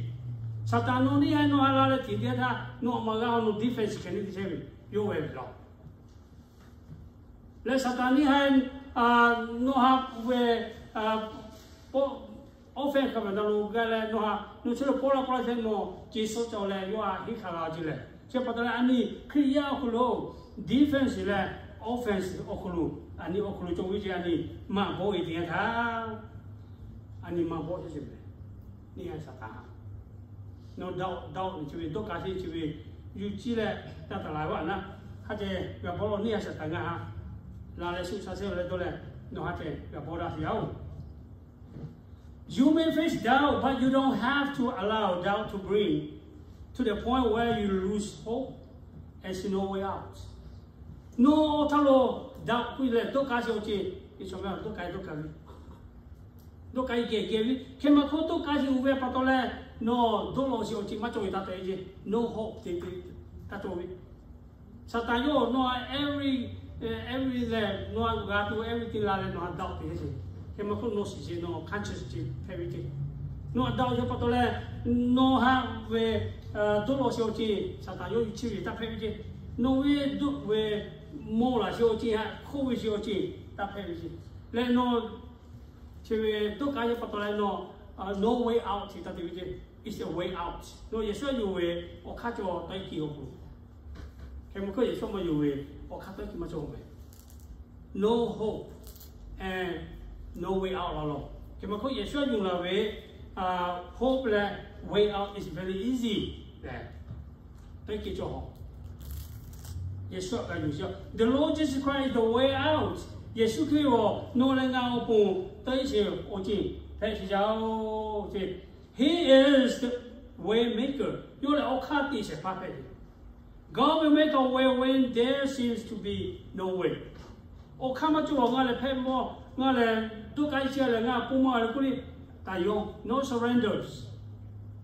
Saˍtanˍ nawˬ neˇ haiˬ nawˬ ha la leh tiꞈ te htaˇ nawˬ a maˇ g'a nawˬ defense hk'e ne te chehˇ ve, yawˇ ve ve law. Leh Saˍtanˍ neˇ haiˬ nawˬ ha ve offense hk'a ve na lo g'a leh nawˬ ha nawˬ chehˇ lo pawˆ laˇ pawˆ laˇ chehˇ nawˬ ce suhˉ cawˬ leh yawˇ ha henˇ hk'a g'a ceˇ lehˬ. Chi pa taw leh a nyi Hkriꞈ yaˇ awˬ hk'aw lo defense leh offense awˬ hk'aw lo, a nyi awˬ hk'aw lo cawˬ ve ceˇ a nyi maˇ bawˆ e te yanˇ htaˇ, a nyi maˇ bawˆ chehˇ ceˇ mehˍ. Neˇ haiˬ Saˍtanˍ nawˬ daꞈ daꞈ chi ve dawˇ ka sheˍ chi ve yuˬ ciˇ leh taˇ taˍ la ve a naˉ, ha ceh g'a bawˆ law neˇ haiˬ Saˍtanˍ ngaˬ ha la leh shu sha sehˉ leh dawˇ leh, nawˬ ha ceh g'a bawˆ daꞈ sheˍ yaˇ-oˬ. You may face doubt, but you don't have to allow doubt to bring to the point where you lose hope and see no way out. Nawˬ awˬ htaˇ lo daꞈ k'oˆ leh dawˇ ka sheˍ awˬ ceˇ, dawˇ ka dawˇ ka ve, dawˇ ka e geh geh ve, hk'e maˇ hk'oˆ dawˇ ka sheˍ uiˍ ve pa taw leh, nawˬ dawˇ law sheˍ awˬ ceˇ maˇ cawˬ ve taˇ te ceˇ, no hope te te taˇ cawˬ ve. Saˍtanˍ yawˇ nawˬ ha every, every leh nawˬ ha g'a tuˬ everything la leh nawˬ ha daꞈ te sheˍ. Hk'e maˇ hk'oˆ nawˬ shiˍ sheˍ nawˬ conscience ce hpehꞈ ve ceˇ. Nawˬ ha daꞈ sheˍ pa taw leh, nawˬ ha ve dawˇ law sheˍ awˬ ceˇ Saˍtanˍ yawˇ yuˬ ciˇ ve taˇ hpehꞈ ve ceˇ. Nawˬ ve dawˇ ve mawˬ laˬ sheˍ awˬ ceˇ, haꞈ hk'oˆ ve sheˍ awˬ ceˇ taˇ hpehꞈ ve ceˇ. Leh nawˬ chi ve dawˇ ka sheˍ pa taw leh nawˬ no way out te taˇ te ve ceˇ. It's a way out. Nawˬ Yeˍsuˆ yonˍ ve awˬ hk'aˇ cawˬ tawˆ e ke awˬ hk'aw lo, hk'e maˇ hk'oˆ Yeˍsuˆ maˇ yonˍ ve awˬ hk'aˇ tawˆ e ke maˇ cawˬ mehˍ. No hope and no way out la law. Hk'e maˇ hk'oˆ Yeˍsuˆ yonˍ la ve hope leh way out is very easy leh, tawˆ e ke cawˬ haw. Yeˍsuˆ kaꞈ yonˍ sheˍ, the Lord Jesus Christ is the way out. Yeˍsuˆ Hkriꞈ-oˬ, nawˬ leh ngaˬ awˬ pon tawˆ e sheˍ awˬ ceˇ hpehꞈ sheˍ yaˇ-oˬ ceˇ. He is the way maker. Yawˇ lehˬ awˬ hk'aˇ te shehˍ hpaˇ hpehꞈ ve. God will make a way when there seems to be no way. Awˬ hk'aˇ maˇ cawˬ a ngaˬ lehˬ hpehꞈ mawˬ, ngaˬ lehˬ dawˇ ka e chi a lehˬ ngaˬ pon maˇ g'a le k'oˆ le, taˍ yaw, no surrenders.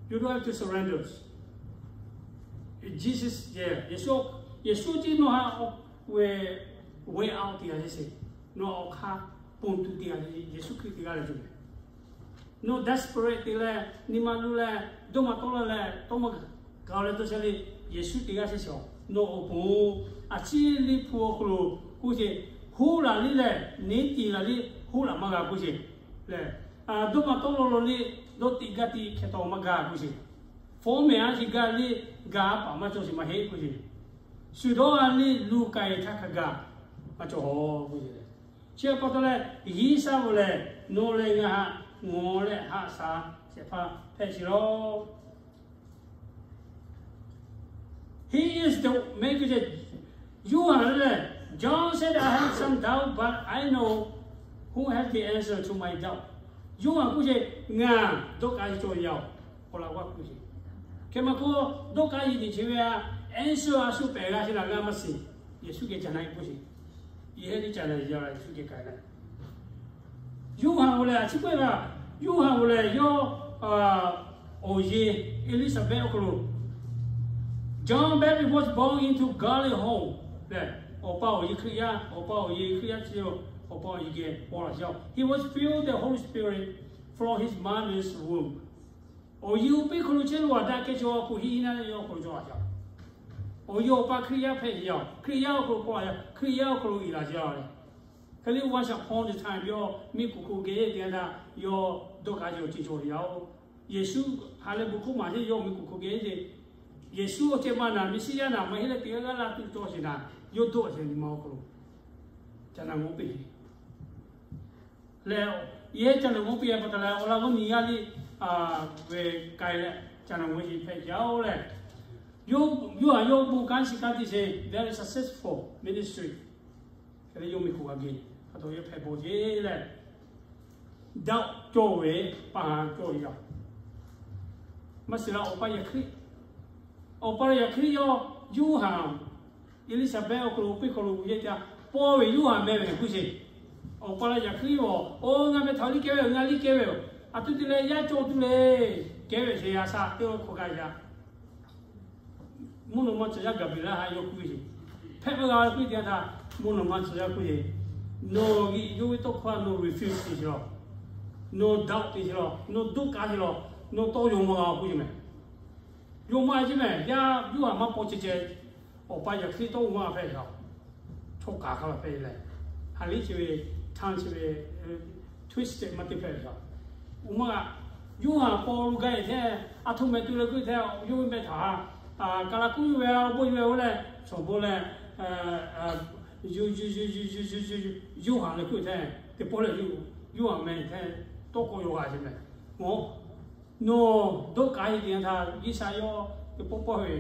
You don't have to surrender. Jesus, Yeˍsuˆ, Yeˍsuˆ tiˉ nawˬ ha ve way out te g'a sheˍ. Nawˬ awˬ hk'aˇ pon tuˬ te g'a sheˍ, Yeˍsuˆ Hkriꞈ te g'a leh tuˬ. Nawˬ desperate te leh, nyi ma luˬ leh, dawˇ ma tawˆ la leh, tawˇ ma gaˬ leh dawˇ chehˇ le, Yeˍsuˆ te g'a sheˍ sheˍ. Nawˬ awˬ pon a ciˉ liˇ hpu awˬ hk'aw lo k'oˆ sheˍ, hoˉ laˬ liˇ leh neˉ tiˍ laˬ liˇ hoˉ laˬ maˇ g'a k'oˆ sheˍ lehˬ, dawˇ ma tawˆ law law liˇ dawˇ tiꞈ gaˇ tiꞈ hkeh taw maˇ g'a k'oˆ sheˍ. Fawˉ mehˍ a ciˉ gaˇ liˇ gaˇ paˍ maˇ cawˬ sheˍ maˇ heˆ k'oˆ sheˍ. Shu dawˇ a liˇ luˬ k'ai htaˇ hk'a gaˬ maˇ cawˬ haw k'oˆ sheˍ lehˬ. Chi pa taw leh G'uiˬsha-oˬ lehˬ, nawˬ leh ngaˬ haꞈ ngawˬ leh haꞈ shaˍ shehˍ hpaˇ hpehꞈ sheˍ law. He is the maker. Yoˇhanˬ lehˬ, John said, I have some doubt, but I know who has the answer to my doubt. Yoˇhanˬ k'oˆ sheˍ, ngaˬ dawˇ ka e cawˬ yaˇ-oˬ, awˬ laꞈ g'awˇ k'oˆ sheˍ. Hk'e maˇ k'oˆ, dawˇ ka e teꞈ chi ve a, answer a shu pehꞈ g'a sheˍ laˬ ngaˬ maˇ shiˍ. Yeˍsuˆ geh ca na e k'oˆ sheˍ. Yeˍsuˆ geh ka Yoˇhanˬ-oˬ lehˬ, a ciˉ k'oˆ-e laˇ, Yoˇhanˬ-oˬ lehˬ yawˇ awˬ yehˬ Eˇliˇsaˍbehˆ awˬ hk'aw lo, John Baptist was born into godly home lehˬ, awˬ pa awˬ yehˬ Hkriꞈ yaˇ, awˬ pa awˬ yehˬ Hkriꞈ yaˇ chi, awˬ pa awˬ yehˬ geh paw laˬ sheˍ. He was filled with the Holy Spirit from his mother's womb. Awˬ yawˇ piˇ hk'aw lo chehˇ ve awˬ daꞈ kehˬ chaw awˬ hk'aw lo hiˆ hiˆ naˆ naˆ yawˇ awˬ hk'aw lo cawˬ a jaˇ. Awˬ yawˇ awˬ pa Hkriꞈ yaˇ hpehꞈ ve yoˬ. Hkriꞈ yaˇ awˬ hk'aw lo k'awꞈ a jaˇ. Hkriꞈ yaˇ awˬ hk'aw lo uiˍ la jaˇ le. Hk'e le, once upon a time yawˇ miˬ kuˬ hk'oˆ geh teˇ g'aˇ htaˇ yawˇ dawˇ kaꞈ yawˇ ceh cawˬ ve yoˬ. Yeˍsuˆ ha lehˬ bon hkawˇ maˍ chehˇ yawˇ miˬ kuˬ hk'oˆ geh ce, Yeˍsuˆ awˬ ceh ma naˍ, Meˍsiˉyaꞈ naˍ, maˇ heˆ leh teˇ g'aˇ g'aˇ laˇ tuˬ cawˬ sheˍ naˍ, yawˇ dawˇ a sheˍ nyi ma awˬ hk'aw lo ca naˬ g'awˇ piˇ leh, yehˇ ca naˬ g'awˇ piˇ pa taw leh, awˬ laꞈ g'awˇ nyi g'aˇ liˇ ve k'ai leh ca naˬ g'awˇ sheˍ hpehꞈ jaˇ-oˬ leh, yawˇ, yawˇ htaꞈ yawˇ bon kanˉ shiˍ kanˉ te sheˍ, very successful ministry. Hk'e le, yawˇ miˬ kuˬ g'a geh pa taw yawˇ hpehꞈ bawˬ jeˬ leh, daꞈ cawˬ ve, pa ha cawˬ ve yoˬ. Maˇ shiˍ la, awˬ pa Yaˍ Hkriꞈ, awˬ pa Yaˍ Hkriꞈ yawˇ Yoˇhanˬ, Eˇliˇsaˍbehˆ awˬ hk'aw lo piˇ hk'aw lo yehˇ ca paw ve Yoˇhanˬ meh ve k'oˆ sheˍ. Awˬ pa Yaˍ Hkriꞈ yoˬ, oˇ ngaˬ meh htaꞈ liˇ kehˉ ve, ngaˬ liˇ kehˉ ve yoˬ. A tuˬ te leh yaˇ cawˬ tuˬ le, kehˉ ve sheˍ, a shaꞈ teˇ g'aˇ hk'aw g'a yaꞈ. Mvuhˇ naw ma tcuh yaˇ Gaˍbriˍlaˆ htaꞈ yawˇ k'oˆ ve sheˍ. Hpehꞈ ve g'a ve k'oˆ ve teˇ yanˇ htaˇ, mvuhˇ naw ma tcuh yaˇ k'oˆ ve, nawˬ geh yawˇ ve tawˇ hkawˇ nawˬ refuse te sheˍ lawˬ, nawˬ doubt te sheˍ lawˬ, nawˬ Doˆkaꞈ sheˍ lawˬ, nawˬ tawˇ yaw maˇ g'a k'oˆ ve meh. Yaw maˇ g'a ve meh. Yaˇ Yoˇhanˬ maˇ paw ceh ceh, awˬ pa Yaˍ Hkriꞈ tawˇ oˇ maˇ hpehꞈ ve yoˬ. Chaw kaˍ hk'a la hpehꞈ leh, ha liˇ chi ve, htaiˇ chi ve, twist maˇ te hpehꞈ ve yoˬ. Oˇ maˇ g'a. Yoˇhanˬ paw lo gaˇ e hteˇ, a htoꞈ meh tuˬ leh k'oˆ ve hteˇ, yawˇ ve meh htaꞈ ha, kaˍ laˬ kuˉ ve, a bon ve oˇ leh, shawˍ bon leh, Yoˇhanˬ leh k'oˆ ve hteˇ, teˇ pawˆ leh Yoˇhanˬ meh hteˇ, tawˇ k'awꞈ yaw g'a sheˍ meh. Nawˬ Doˆkaꞈ sheˍ teˇ yanˇ htaˇ, G'uiˬsha yawˇ teˇ pawˆ pawˆ ve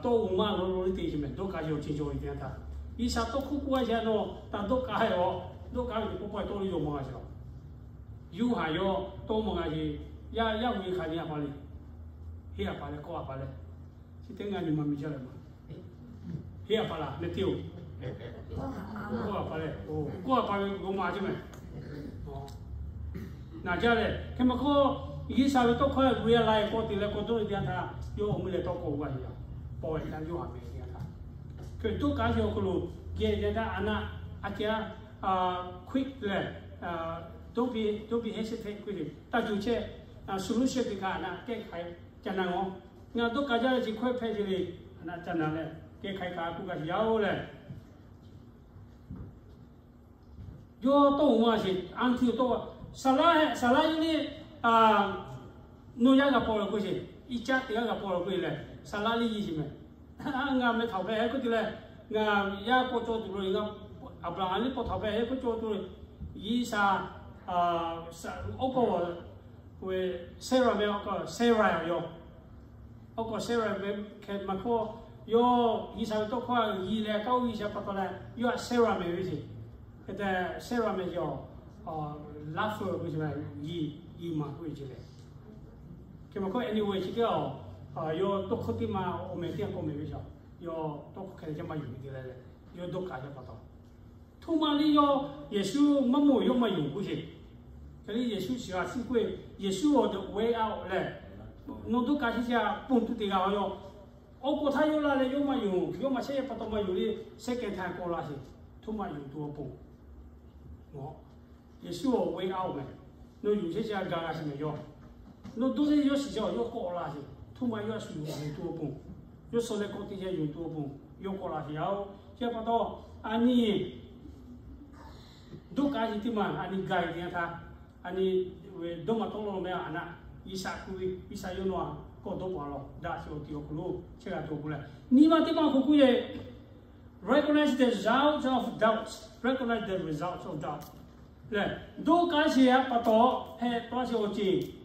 tawˇ oˇ maˇ lo lo liˇ te sheˍ meh. Doˆkaꞈ sheˍ awˬ ceuˬ cawˬ ve teˇ yanˇ htaˇ, G'uiˬsha tawˇ hkawˇ k'oˆ a sheˍ nawˬ htaꞈ Doˆkaꞈ heˆ a, Doˆkaꞈ ve teˇ pawˆ pawˆ tawˇ lo yaw maˇ g'a sheˍ lawˬ. Yoˇhanˬ yawˇ tawˇ maˇ g'a sheˍ. Yaˇ, yaˇ hui hk'aˬ nyi a pa le. Heˆ a pa leh kawˆ a pa leh, chi teˇ ngaˬ nyi ma miˬ jaˇ leh ma. Heˆ a pa laˬ meh te oˬ. Kawˆ a pa leh, kawˆ a pa ve g'aw ma ce meh. Naˬ jaˇ leh, hk'e maˇ hkawˇ, G'uiˬsha ve tawˇ hkawˇ realize k'awꞈ te leh k'awꞈ dawˇ ve teˇ yanˇ htaˇ, yawˇ awˬ meh leh tawˇ k'awꞈ g'a ve yoˬ. Paw ve htaˇ Yoˇhanˬ meh teˇ yanˇ htaˇ, hk'e Doˆkaꞈ sheˍ awˬ hk'aw lo geh teˇ yanˇ htaˇ, a naˆ a ceh quick leh, don't be, don't be hesitate k'oˆ ve, taˇ cuˬ chehˇ, solution teˇ hk'aˇ a naˆ kehˉ hk'aˬ ca naˬ g'awˇ. Ngaˬ Doˆkaꞈ jaˇ leh chi hkawehˇ hpehꞈ ve le, a naˆ ca naˬ leh kehˉ hk'aˬ hk'a k'oˆ g'a sheˍ yaˇ oˬ leh, yawˇ tawˇ oˇ maˇ sheˍ, a htoꞈ tawˇ, Saˍlaˆ, Saˍlaˆ yawˇ le, nawˬ yaˇ g'a paw leh k'oˆ sheˍ, Iˉcaˆ teˇ g'aˇ g'a paw leh k'oˆ leh, Saˍlaˆ le yi sheˍ meh. Ngaˬ meh htaꞈ hpehꞈ heh k'oˆ te leh, ngaˬ yaˇ k'awꞈ cawˬ tuˬ lo, Aˍbraˍhanˍ le paw htaꞈ hpehꞈ heh k'oˆ cawˬ tuˬ lo, G'uiˬsha, oˇ k'o, Sarah meh, oˇ k'o Sarah yoˬ. Oˇ k'o Sarah meh hk'e maˇ hkawˇ, yawˇ G'uiˬsha ve tawˇ hkawˇ a yi leh kaˇ oˇ G'uiˬsha pa taw leh yawˇ htaꞈ Sarah meh ve sheˍ. Hk'e te Sarah meh yoˬ, laugher k'oˆ ve, yi, yi maˍ k'oˆ ve ce leh. Hk'e maˇ hkawˇ anyway chi teˇ a, yawˇ tawˇ hkawˇ teˇ ma awˬ meh teˇ a k'awꞈ meh ve yoˬ. Yawˇ tawˇ hkawˇ hk'e leh ca maˇ yonˍ ve te leh, yawˇ Doˆkaꞈ yaˇ pa taw, htoˇ maˇ liˇ yawˇ Yeˍsuˆ maˇ mawˬ yawˇ maˇ yonˍ k'oˆ sheˍ. Hk'e le Yeˍsuˆ shiˍ g'a suh k'oˆ ve, Yeˍsuˆ awˬ the way out leh, nawˬ Doˆkaꞈ chi chi a ponˬ tuˬ te g'a a yoˬ. Awˬ k'oˍ htaˇ yawˇ la leh yawˇ maˇ yonˍ, yawˇ maˇ shehˆ pa taw maˇ yonˍ le, second time k'awꞈ la sheˍ. Htoˇ maˇ yonˍ tuˬ awˬ ponˬ Yeˍsuˆ awˬ way out meh. Nawˬ yonˍ chehˇ chehˇ a ga g'a sheˍ meh yawˇ. Nawˬ dawˇ chehˇ yawˇ shiˍ chehˇ a yawˇ k'awꞈ la sheˍ. Htoˇ maˇ yawˇ a shu yonˍ tuˬ awˬ ponˬ, yawˇ suh leh k'awꞈ te chehˇ yonˍ tuˬ awˬ ponˬ yawˇ k'awꞈ la sheˍ yaˇ oˬ. Chi pa taw, a nyi Doˆkaꞈ chi teˇ maˬ a nyi ga ve teˇ yanˇ htaˇ, a nyi ve dawˇ maˬ tawˆ la meh a naˆ, G'uiˬsha k'oˆ ve, G'uiˬsha yawˇ nawˬ a kawˇ dawˇ paˍ lawˬ daꞈ sheˍ awˬ ti awˬ hk'aw lo chehˇ g'a tuˬ awˬ pon leh, nyi ma teˇ maˬ hk'oˆ k'oˆ ve, recognize the result of doubt, recognize the result of doubt leh, Doˆkaꞈ sheˍ a pa taw hpehꞈ tawˆ sheˍ awˬ ceuˬ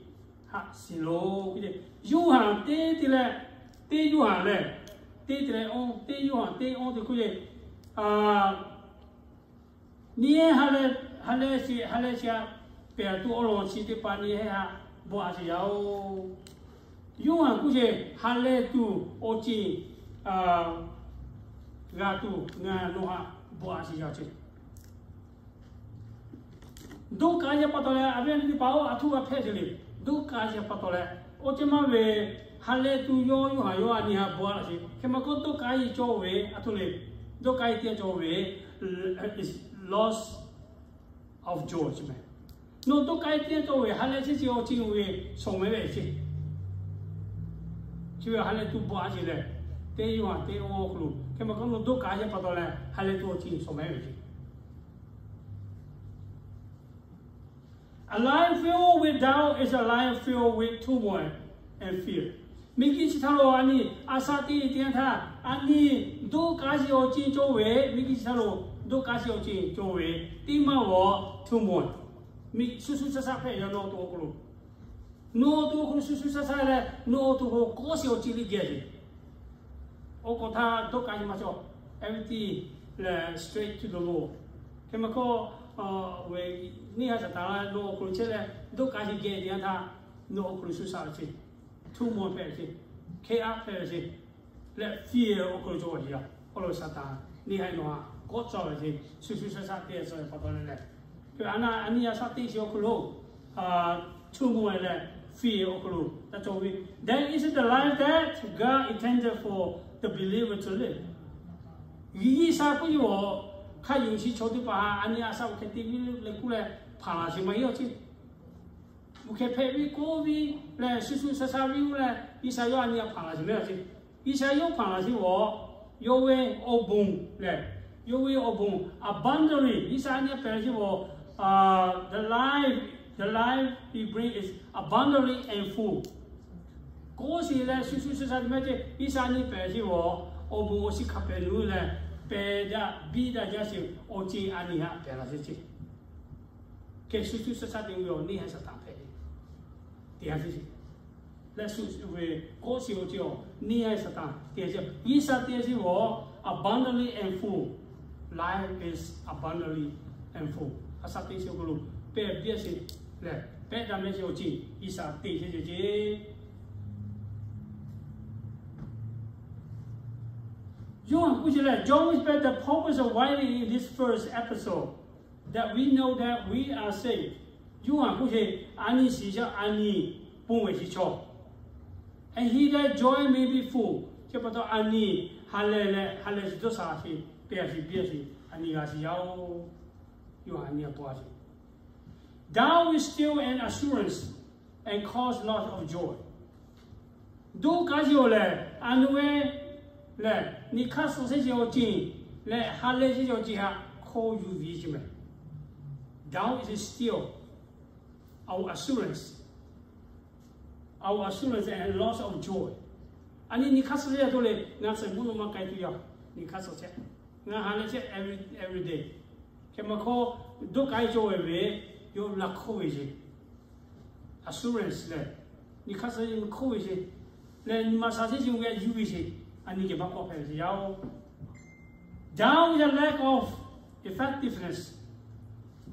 haꞈ shiˍ loˬ k'oˆ ve, Yoˇhanˬ teˇ te leh, teˇ Yoˇhanˬ lehˬ, teˇ te leh awˇ, teˇ Yoˇhanˬ teˇ awˇ te k'oˆ ve, nyi ha leh, ha leh sheˍ, ha leh sheˍ a, pehˬ tuˬ awˬ lawn chi teˇ hpaˍ nyi ha bon a sheˍ yaˇ oˬ. Yoˇhanˬ k'oˆ sheˍ ha leh tuˬ awˬ ceuˬ g'a tuˬ ngaˬ nawˬ haꞈ bon a sheˍ yaˇ ce. Doˆkaꞈ yaˇ pa taw leh a viˉ a nyi teˇ hpaˍ oˬ, a htoꞈ g'a hpehꞈ sheˍ le. Doˆkaꞈ yaˇ pa taw leh, oˇ ceh maˇ ve, ha leh tuˬ yawˇ Yoˇhanˬ yawˇ a nyi ha bon a sheˍ. Hk'e maˇ k'oˆ Doˆkaꞈ yaˇ cawˬ ve a htoꞈ le, Doˆkaꞈ yaˇ teˇ cawˬ ve, loss of joy ce meh. Nawˬ Doˆkaꞈ yaˇ teˇ cawˬ ve ha leh chehˇ chi awˬ ceuˬ ve shawˍ meh ve ce. Chi ve ha lehˬ tuˬ bawˆ a sheˍ lehˬ, teˇ Yoˇhanˬ teˇ awˇ hk'aw lo hk'e maˇ k'oˆ, nawˬ doˆ k'ai yaˇ pa taw leh ha lehˬ tuˬ awˬ ceuˬ shawˍ mehˍ ve ce. A life filled with doubt is a life filled with turmoil and fear. Miˬguiˬ chi htaꞈ lo a nyi a shaꞈ teꞈ teˇ yanˇ htaˇ, a nyi doˆ k'ai sheˍ awˬ ceuˬ cawˬ ve, miˬguiˬ chi htaꞈ lo doˆ k'ai sheˍ awˬ ceuˬ cawˬ ve, teˇ maˇ g'awˬ turmoil, shu shu shaˉ shaˉ hpehꞈ yaˇ nawˬ awˬ to awˬ hk'aw lo. Nawˬ awˬ to awˬ hk'aw lo shu shu shaˉ shaˉ leh nawˬ awˬ to awˬ hk'aw k'awˆ sheˍ awˬ ceuˬ liˇ geh sheˍ. Oˇ k'awꞈ htaˇ doˆ k'ai sheˍ maˇ cawˬ. Everything lehˬ straight to the Lord. Hk'e maˇ k'oˆ, ve neˇ haiˬ Saˍtanˍ la nawˬ awˬ hk'aw lo chehˇ leh doˆ k'ai sheˍ geh teˇ yanˇ htaˇ, nawˬ awˬ hk'aw lo shu sha ve ce, turmoil hpehꞈ ve ce, chaos hpehꞈ ve ce, leh fear awˬ hk'aw lo cawˬ ve yoˬ. Awˬ lawn Saˍtanˍ neˇ haiˬ nawˬ htaꞈ k'awˆ cawˬ ve ce, shu shu shaˉ shaˉ te cawˬ ve pa taw leh leh, a nyi a shaꞈ teꞈ sheˍ awˬ hk'aw lo turmoil leh fear awˬ hk'aw lo taˇ cawˬ ve. Then is the life that God intended for the believer to live. G'uiˬ sha k'oˆ ve, hk'a yonˍ chi chaw teˇ hpaˍ a nyi a shaꞈ oˇ hk'e te ve leh k'oˆ leh hpanˍ laˬ sheˍ maˇ heˆ awˬ ce. Oˇ hk'e hpehꞈ ve k'oˆ ve lehˬ, shu shu sha sha ve oˇ leh G'uiˬ sha yawˇ a nyi a hpanˍ laˬ sheˍ maˇ heˆ awˬ ce. G'uiˬ sha yawˇ hpanˍ laˬ sheˍ g'awˬ, yawˇ ve awˬ bon lehˬ, yawˇ ve awˬ bon abundantly, G'uiˬ sha a nyi a pehˍ laˬ sheˍ g'awˬ, the life, the life he bring is abundantly and full. K'oˆ sheˍ leh shu shu sha sha te maˇ ce, G'uiˬ sha a nyi pehˍ laˬ sheˍ g'awˬ, awˬ bon awˬ shiˍ hk'a pehˍ nu leh pehˬ daꞈ biˇ daꞈ jaˇ sheˍ awˬ ceuˬ a nyi htaꞈ pehˍ laˬ sheˍ ce. Hk'e shu shu sha sha te ve awˬ neˇ haiˬ Saˍtanˍ hpehꞈ ve te a ce. Leh shu ve k'oˆ sheˍ awˬ ceuˬ awˬ neˇ haiˬ Saˍtanˍ te a ce. G'uiˬ sha te a ce g'awˬ abundantly and full, life is abundantly and full. A sha te sheˍ awˬ hk'aw lo pehˬ biˇ sheˍ leh pehˬ daꞈ mehˍ sheˍ awˬ ceuˬ G'uiˬ sha te sheˍ ce ce. Yoˇhanˬ k'oˆ sheˍ leh, John expressed the purpose of writing in this first epistle, that we know that we are saved. Yoˇhanˬ k'oˆ sheˍ, a nyi shiˍ yaˇ a nyi ponˬ ve shiˍ chaw, and he that joy may be full. Chi pa taw a nyi ha lehˬ leh ha lehˬ shiˍ dawˇ sha sheˍ, pehˬ shiˍ biˇ sheˍ a nyi g'a shiˍ yaˇ oˬ. Yoˇhanˬ a nyi a paw a sheˍ. Doubt is still an assurance and cause loss of joy. Doˆ k'ai sheˍ awˬ lehˬ, a nu ve lehˬ, nyi hk'aˇ suh sheˍ awˬ ceuˬ leh ha lehˬ sheˍ awˬ ceuˬ htaꞈ hk'aw yuˬ ve ce mehˍ. Doubt is still our assurance, our assurance and loss of joy. A nyi nyi hk'aˇ suh sheˍ a to leh, ngaˬ shehˍ mvuhˇ naw ma k'ai tuˬ yaˇ, nyi hk'aˇ suh chehˇ, ngaˬ ha lehˬ chehˇ every, every day. Hk'e maˇ hk'aˇ, doˆ k'ai cawˬ ve ve, yawˇ la hk'oˆ ve ce. Assurance lehˬ, nyi hk'aˇ suh sheˍ hk'oˆ ve ce. Leh nyi ma sha sheˍ ve yuˬ ve ce. A nyi geh maˇ k'awꞈ hpehꞈ ve ce yaˇ oˬ. Doubt is a lack of effectiveness.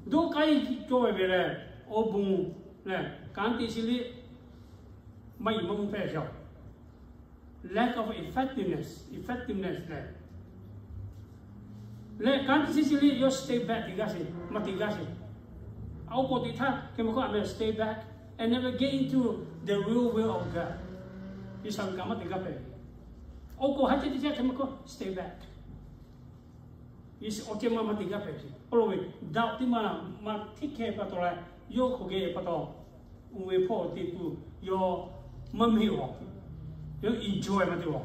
Doˆ k'ai cawˬ ve ve lehˬ, awˬ bon lehˬ kanˉ te sheˍ liˇ maˇ yiˍ maˇ mvuhˇ hpehꞈ ve yoˬ. Lack of effectiveness, effectiveness lehˬ, leh kanˉ te sheˍ liˇ yawˇ stay back te g'aˇ sheˍ, maˇ te g'aˇ sheˍ. Awˬ k'oˍ teꞈ htaˇ hk'e maˇ k'oˆ, a mehˍ stay back and never get into the real will of God. G'uiˬ sha ve kanˉ maˇ te g'aˇ hpehꞈ ve. Awˬ k'oˍ ha ceh teˇ ceh hk'e maˇ k'oˆ, stay back. Awˬ ceh maˇ maˇ te g'aˇ hpehꞈ ve. Awˬ lawn ve doubt teˇ maˇ maˇ hteˇ hkeh pa taw leh, yawˇ hk'aw geh pa taw, oˇ ve hpawˇ te tuˬ yawˇ maˇ mehˍ awˬ, yawˇ enjoy maˇ te awˬ,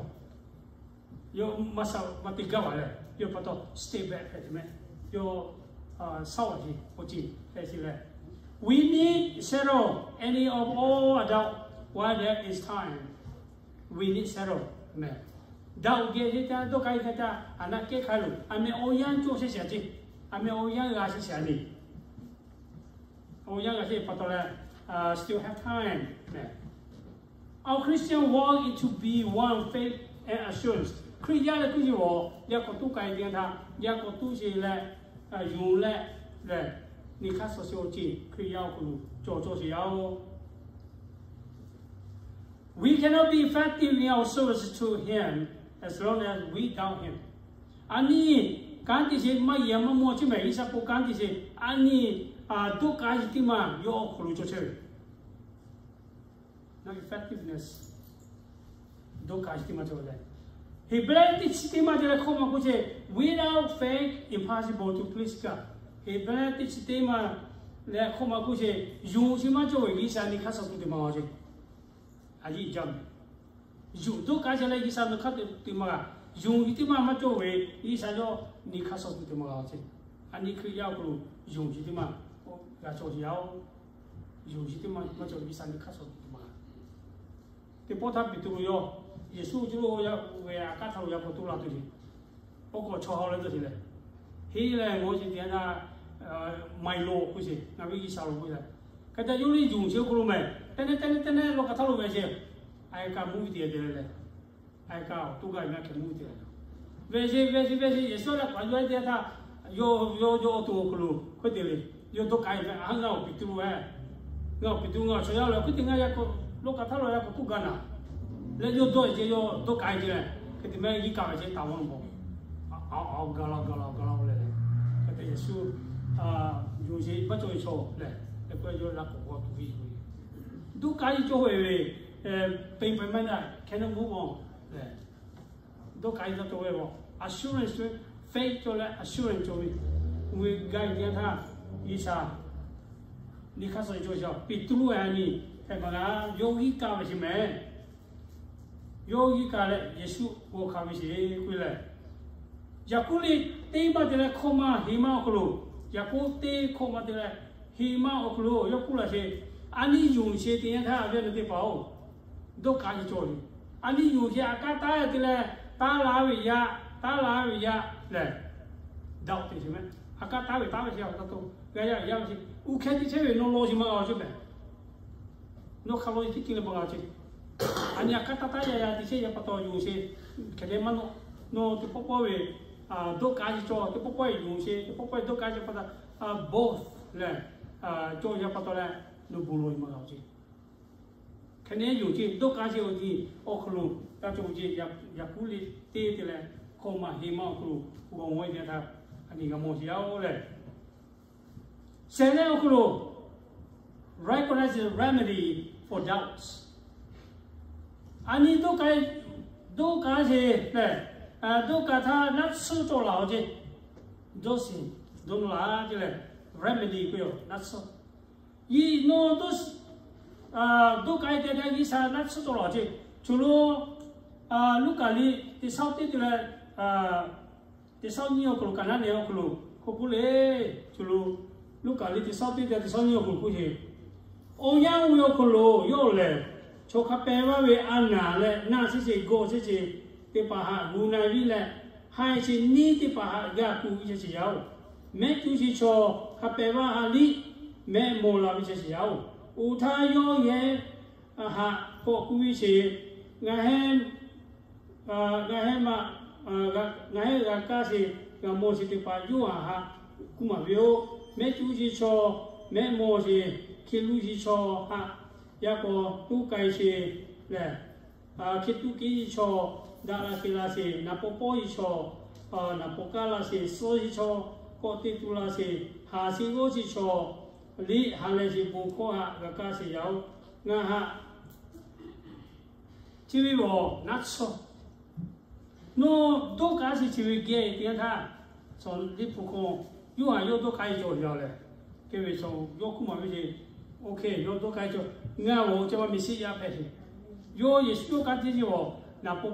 yawˇ maˇ sha maˇ te g'aˇ ve lehˬ, yawˇ pa taw stay back hpehꞈ te mehˍ. Yawˇ shaˉ a ce awˬ ceuˬ hpehꞈ sheˍ leh, we need settle any of all doubt while there is time. We need settle mehˍ. Doubt geh ce ca, doˆ k'ai ce ca, a naˆ kehˉ hk'a loˬ, a meh awˬ yanˇ cawˬ sheˍ sheˍ a ce, a meh awˬ yanˇ g'a sheˍ sheˍ a le. Awˬ yanˇ g'a sheˍ pa taw leh, still have time mehˍ. Our Christian walk is to be one faith and assurance. Hkriꞈ yaˇ leh hkuiˇ yaˇ awˬ yaˇ k'awꞈ tuˉ k'ai te htaˇ, yaˇ k'awꞈ tuˉ sheˍ leh, yonˍ leh, lehˬ, nyi hk'aˇ suh sheˍ awˬ ceuˬ Hkriꞈ yaˇ awˬ hk'aw lo cawˬ cawˬ sheˍ yaˇ oˬ. We cannot be effective in our service to Him as long as we doubt Him. A nyi kanˉ te sheˍ maˇ yiˍ maˇ mvuh a ciˉ mehˍ, G'uiˬ sha po kanˉ te sheˍ a nyi doˆ k'ai sheˍ teˇ maˇ yawˇ awˬ hk'aw lo cawˬ chehˇ ve. Effectiveness. Doˆ k'ai sheˍ teˇ maˇ cawˬ leh, Heˍbrehˇ teˇ chi teˇ maˇ te leh hkawˇ maˇ k'oˆ ce, without faith impossible to please God. Heˍbrehˇ teˇ chi teˇ maˇ leh hkawˇ maˇ k'oˆ ce, yonˍ sheˍ maˇ cawˬ ve G'uiˬ sha nyi hk'aˇ suh tuˬ te maˇ g'a ce. A yiˇ jaˇ mehˍ. Yonˍ dawˇ k'ai chehˇ leh G'uiˬsha nawˬ hk'aˇ te maˇ g'a. Yonˍ ve teˇ maˇ maˇ cawˇ ve, G'uiˬsha yawˇ nyi hk'aˇ suh tuˬ te maˇ g'a ceˇ. A nyi Hkriꞈ yaˇ awˬ hk'aw lo yonˍ ve teˇ maˇ g'a cawˇ ve yaˇ-oˬ. Yonˍ ve teˇ maˇ maˇ cawˇ ve, G'uiˬsha nyi hk'aˇ suh tuˬ te maˇ g'a. Teˇ pawˆ htaˇ Peˍtruˆ yawˇ Yeˍsuˆ cuˇ lo yaˇ ve a kaˉ htaˇ lo yaˇ k'awꞈ toˇ la tuˬ ceˇ. Oˇ k'awꞈ chaw ha leh dawˇ ceˇ lehˬ, heˆ leh ngaˬ hui chi te htaˇ, maˍ lo k'oˆ ceˇ, ngaˬ ve G'uiˬsha lo k'oˆ leh, hk'e te yawˇ liˇ yonˍ chehˇ awˬ hk'aw lo mehˍ, teˇ neˇ teˇ neˇ teˇ neˇ lawˇ kaꞈ htaˇ lo ve ceˇ, a kaꞈ mvuhˇ ve te te leh, a kaꞈ awˬ to gaˬ ve maˇ hkeh mvuhˇ ve te leh, ve ceˇ ve ceˇ ve ceˇ Yeˍsuˆ leh k'awꞈ yawˇ teˇ htaˇ, yawˇ yawˇ yawˇ awˬ to awˬ hk'aw lo hk'e te le, yawˇ dawˇ k'ai ve, a, ngaˬ awˬ Peˍtruˆ-e, ngaˬ awˬ Peˍtruˆ, ngaˬ awˬ chaw yaˇ leh hk'e te ngaˬ yaˇ k'o, lawˇ kaꞈ htaˇ lo yaˇ k'awꞈ toˇ gaˬ naˍ, leh yawˇ dawˇ ceˇ, yawˇ dawˇ k'ai ceˇ leh, hk'e te maˇ yiˇ kaꞈ ve ceˇ taˍ mawˇ nawˬ bawˬ, a, gaˬ la gaˬ la gaˬ la leh, hk'e te Yeˍsuˆ yonˍ ve maˇ cawˇ ve chaw lehˬ, hk'e k'oˆ yawˇ la k'awꞈ g'aw tuˬ ve yoˬ. Dawˇ k'ai cawˇ ve, peˇ pehˍ maˇ naˆ hkeh naˆ mvuhˇ mawˬ lehˬ, dawˇ k'ai cawˇ ve awˬ assurance, faith cawˇ leh assurance cawˇ ve, oˇ ve gaˇ ve teˇ yanˇ htaˇ, G'uiˬsha nyi hk'aˇ suh cawˇ ve chaw Peˍtruˆ a nyi hpehꞈ maˇ g'a, yawˇ g'uiˇ kaˆ ve sheˍ mehˍ. Yawˇ g'uiˇ kaˆ leh Yeˍsuˆ g'aw hkanˍ ve sheˍ k'oˆ leh, Yaˍkoˆ liˇ teˇ maˇ te leh hkawˇ maˇ heˍ maˇ awˬ hk'aw lo, Yaˍkoˆ teˇ hkawˇ maˇ te leh heˍ maˇ awˬ hk'aw lo yawˇ k'oˆ laˇ sheˍ, a nyi yonˍ sheˍ teˇ yanˇ htaˇ ve a naˬ teˇ hpaˍ-oˬ, dawˇ k'ai cawˇ ve, a nyi yonˍ sheˍ a kaˉ taˉ te leh taˉ la ve yaˇ, taˉ la ve yaˇ lehˬ, daꞈ te sheˍ mehˍ. A kaˉ taˉ ve taˉ ve sheˍ, a taˉ to g'a yaˇ ve yaˇ ve sheˍ, oˇ hkeh te chehˇ ve nawˬ law sheˍ maˇ g'a ceˇ mehˍ. Nawˬ hk'a law sheˍ teˇ ceuˬ leh maˇ g'a ceˇ. A nyi a kaˉ taˉ taˉ yaˇ yaˇ te chehˇ yaˇ pa taw yonˍ sheˍ, hkeh te maˇ nawˬ, nawˬ teˇ pawˆ pawˆ ve dawˇ k'ai sheˍ cawˇ, teˇ pawˆ pawˆ ve yonˍ sheˍ, teˇ pawˆ pawˆ ve dawˇ k'ai sheˍ pa taw, both lehˬ, cawˇ yaˇ pa taw leh nawˬ bon law sheˍ maˇ g'a ceˇ. Hk'e te yonˍ sheˍ dawˇ k'ai sheˍ awˬ ti awˬ hk'aw lo taˇ cawˬ ceˇ. Yaˍkoˆ liˇ teˇ te leh hkawˇ maˇ heˍ maˇ awˬ hk'aw lo g'aw ve teˇ yanˇ htaˇ, a nyi g'a mawˬ sheˍ yaˇ-oˬ lehˬ, shehˍ leh awˬ hk'aw lo recognize remedy for doubts. A nyi dawˇ k'ai, dawˇ k'ai sheˍ lehˬ, dawˇ k'ai htaˇ naˆ tsuhˇ cawˬ laˬ-oˬ ceˇ. Dawˇ sheˍ, dawˇ nawˇ laˬ ceˇ lehˬ, remedy k'oˆ ve naˆ tsuhˇ. Yiˇ nawˬ dawˇ k'ai te te G'uiˬsha naˆ tsuhˇ cawˬ laˬ ceˇ. Choˬ lo Luˉkaꞈ liˇ teˇ sawˉ teˇ te leh teˇ sawˉ nyiˇ awˬ hk'aw lo, kaꞈ naˉ nehˬ awˬ hk'aw lo k'oˆ k'oˆ le. Choˬ lo Luˉkaꞈ liˇ teˇ sawˉ teˇ te teˇ sawˉ nyiˇ awˬ hk'aw lo k'oˆ sheˍ, awˬ yanˇ oˇ ve awˬ hk'aw lo yawˇ lehˬ, chaw hk'a pehˍ vaˇ ve a naˍ leh naˆ chehˇ sheˍ, gawˇ chehˇ sheˍ teˇ hpaˍ htaꞈ gu na viˇ leh, haiˬ sheˍ neˇ teˇ hpaˍ htaꞈ g'a kuˬ ve chehˇ sheˍ yaˇ-oˬ. Mehˆ cuˇ sheˍ chaw hk'a pehˍ vaˇ htaꞈ liˇ mehˆ mawˬ la ve chehˇ sheˍ yaˇ-oˬ. Oˇ htaˇ yawˇ yehˬ haꞈ k'awꞈ kuˬ ve sheˍ, ngaˬ hehˉ ngaˬ hehˉ ma, ngaˬ hehˉ g'a kaˇ sheˍ, g'a mawˬ sheˍ teˇ hpaˍ Yoˇhanˬ htaꞈ kuˇ maˍ ve yoˬ. Mehˆ cuˇ sheˍ chaw, mehˆ mawˬ sheˍ, hkiˬ luˇ sheˍ chaw htaꞈ yaˇ k'awꞈ toˇ k'ai sheˍ lehˬ, hkiˬ tuˇ keˉ sheˍ chaw, daꞈ la te la sheˍ, naˍ paw pawˆ sheˍ chaw, naˍ paw kaˇ la sheˍ, suh sheˍ chaw, kawˆ teˇ tu la sheˍ, haˍ sheˍ g'awˇ sheˍ chaw, liˇ ha lehˬ sheˍ bon hkawˇ htaꞈ g'a kaˇ sheˍ yaˇ-oˬ. Ngaˬ htaꞈ chi ve awˬ naˆ tsuhˇ, nawˬ dawˇ k'ai sheˍ chi ve geh teˇ yanˇ htaˇ, liꞈ hpu hk'aw Yoˇhanˬ yawˇ dawˇ k'ai cawˬ ve lehˬ, hk'e ve chaw yawˇ kuˇ maˍ ve sheˍ. Oˇ hk'e yawˇ dawˇ k'ai cawˬ, ngaˬ awˬ ceh ma miˬ shiˆ yaˇ hpehꞈ sheˍ. Yawˇ Yeˍsuˆ yawˇ kanˉ te sheˍ awˬ, naˍ paw,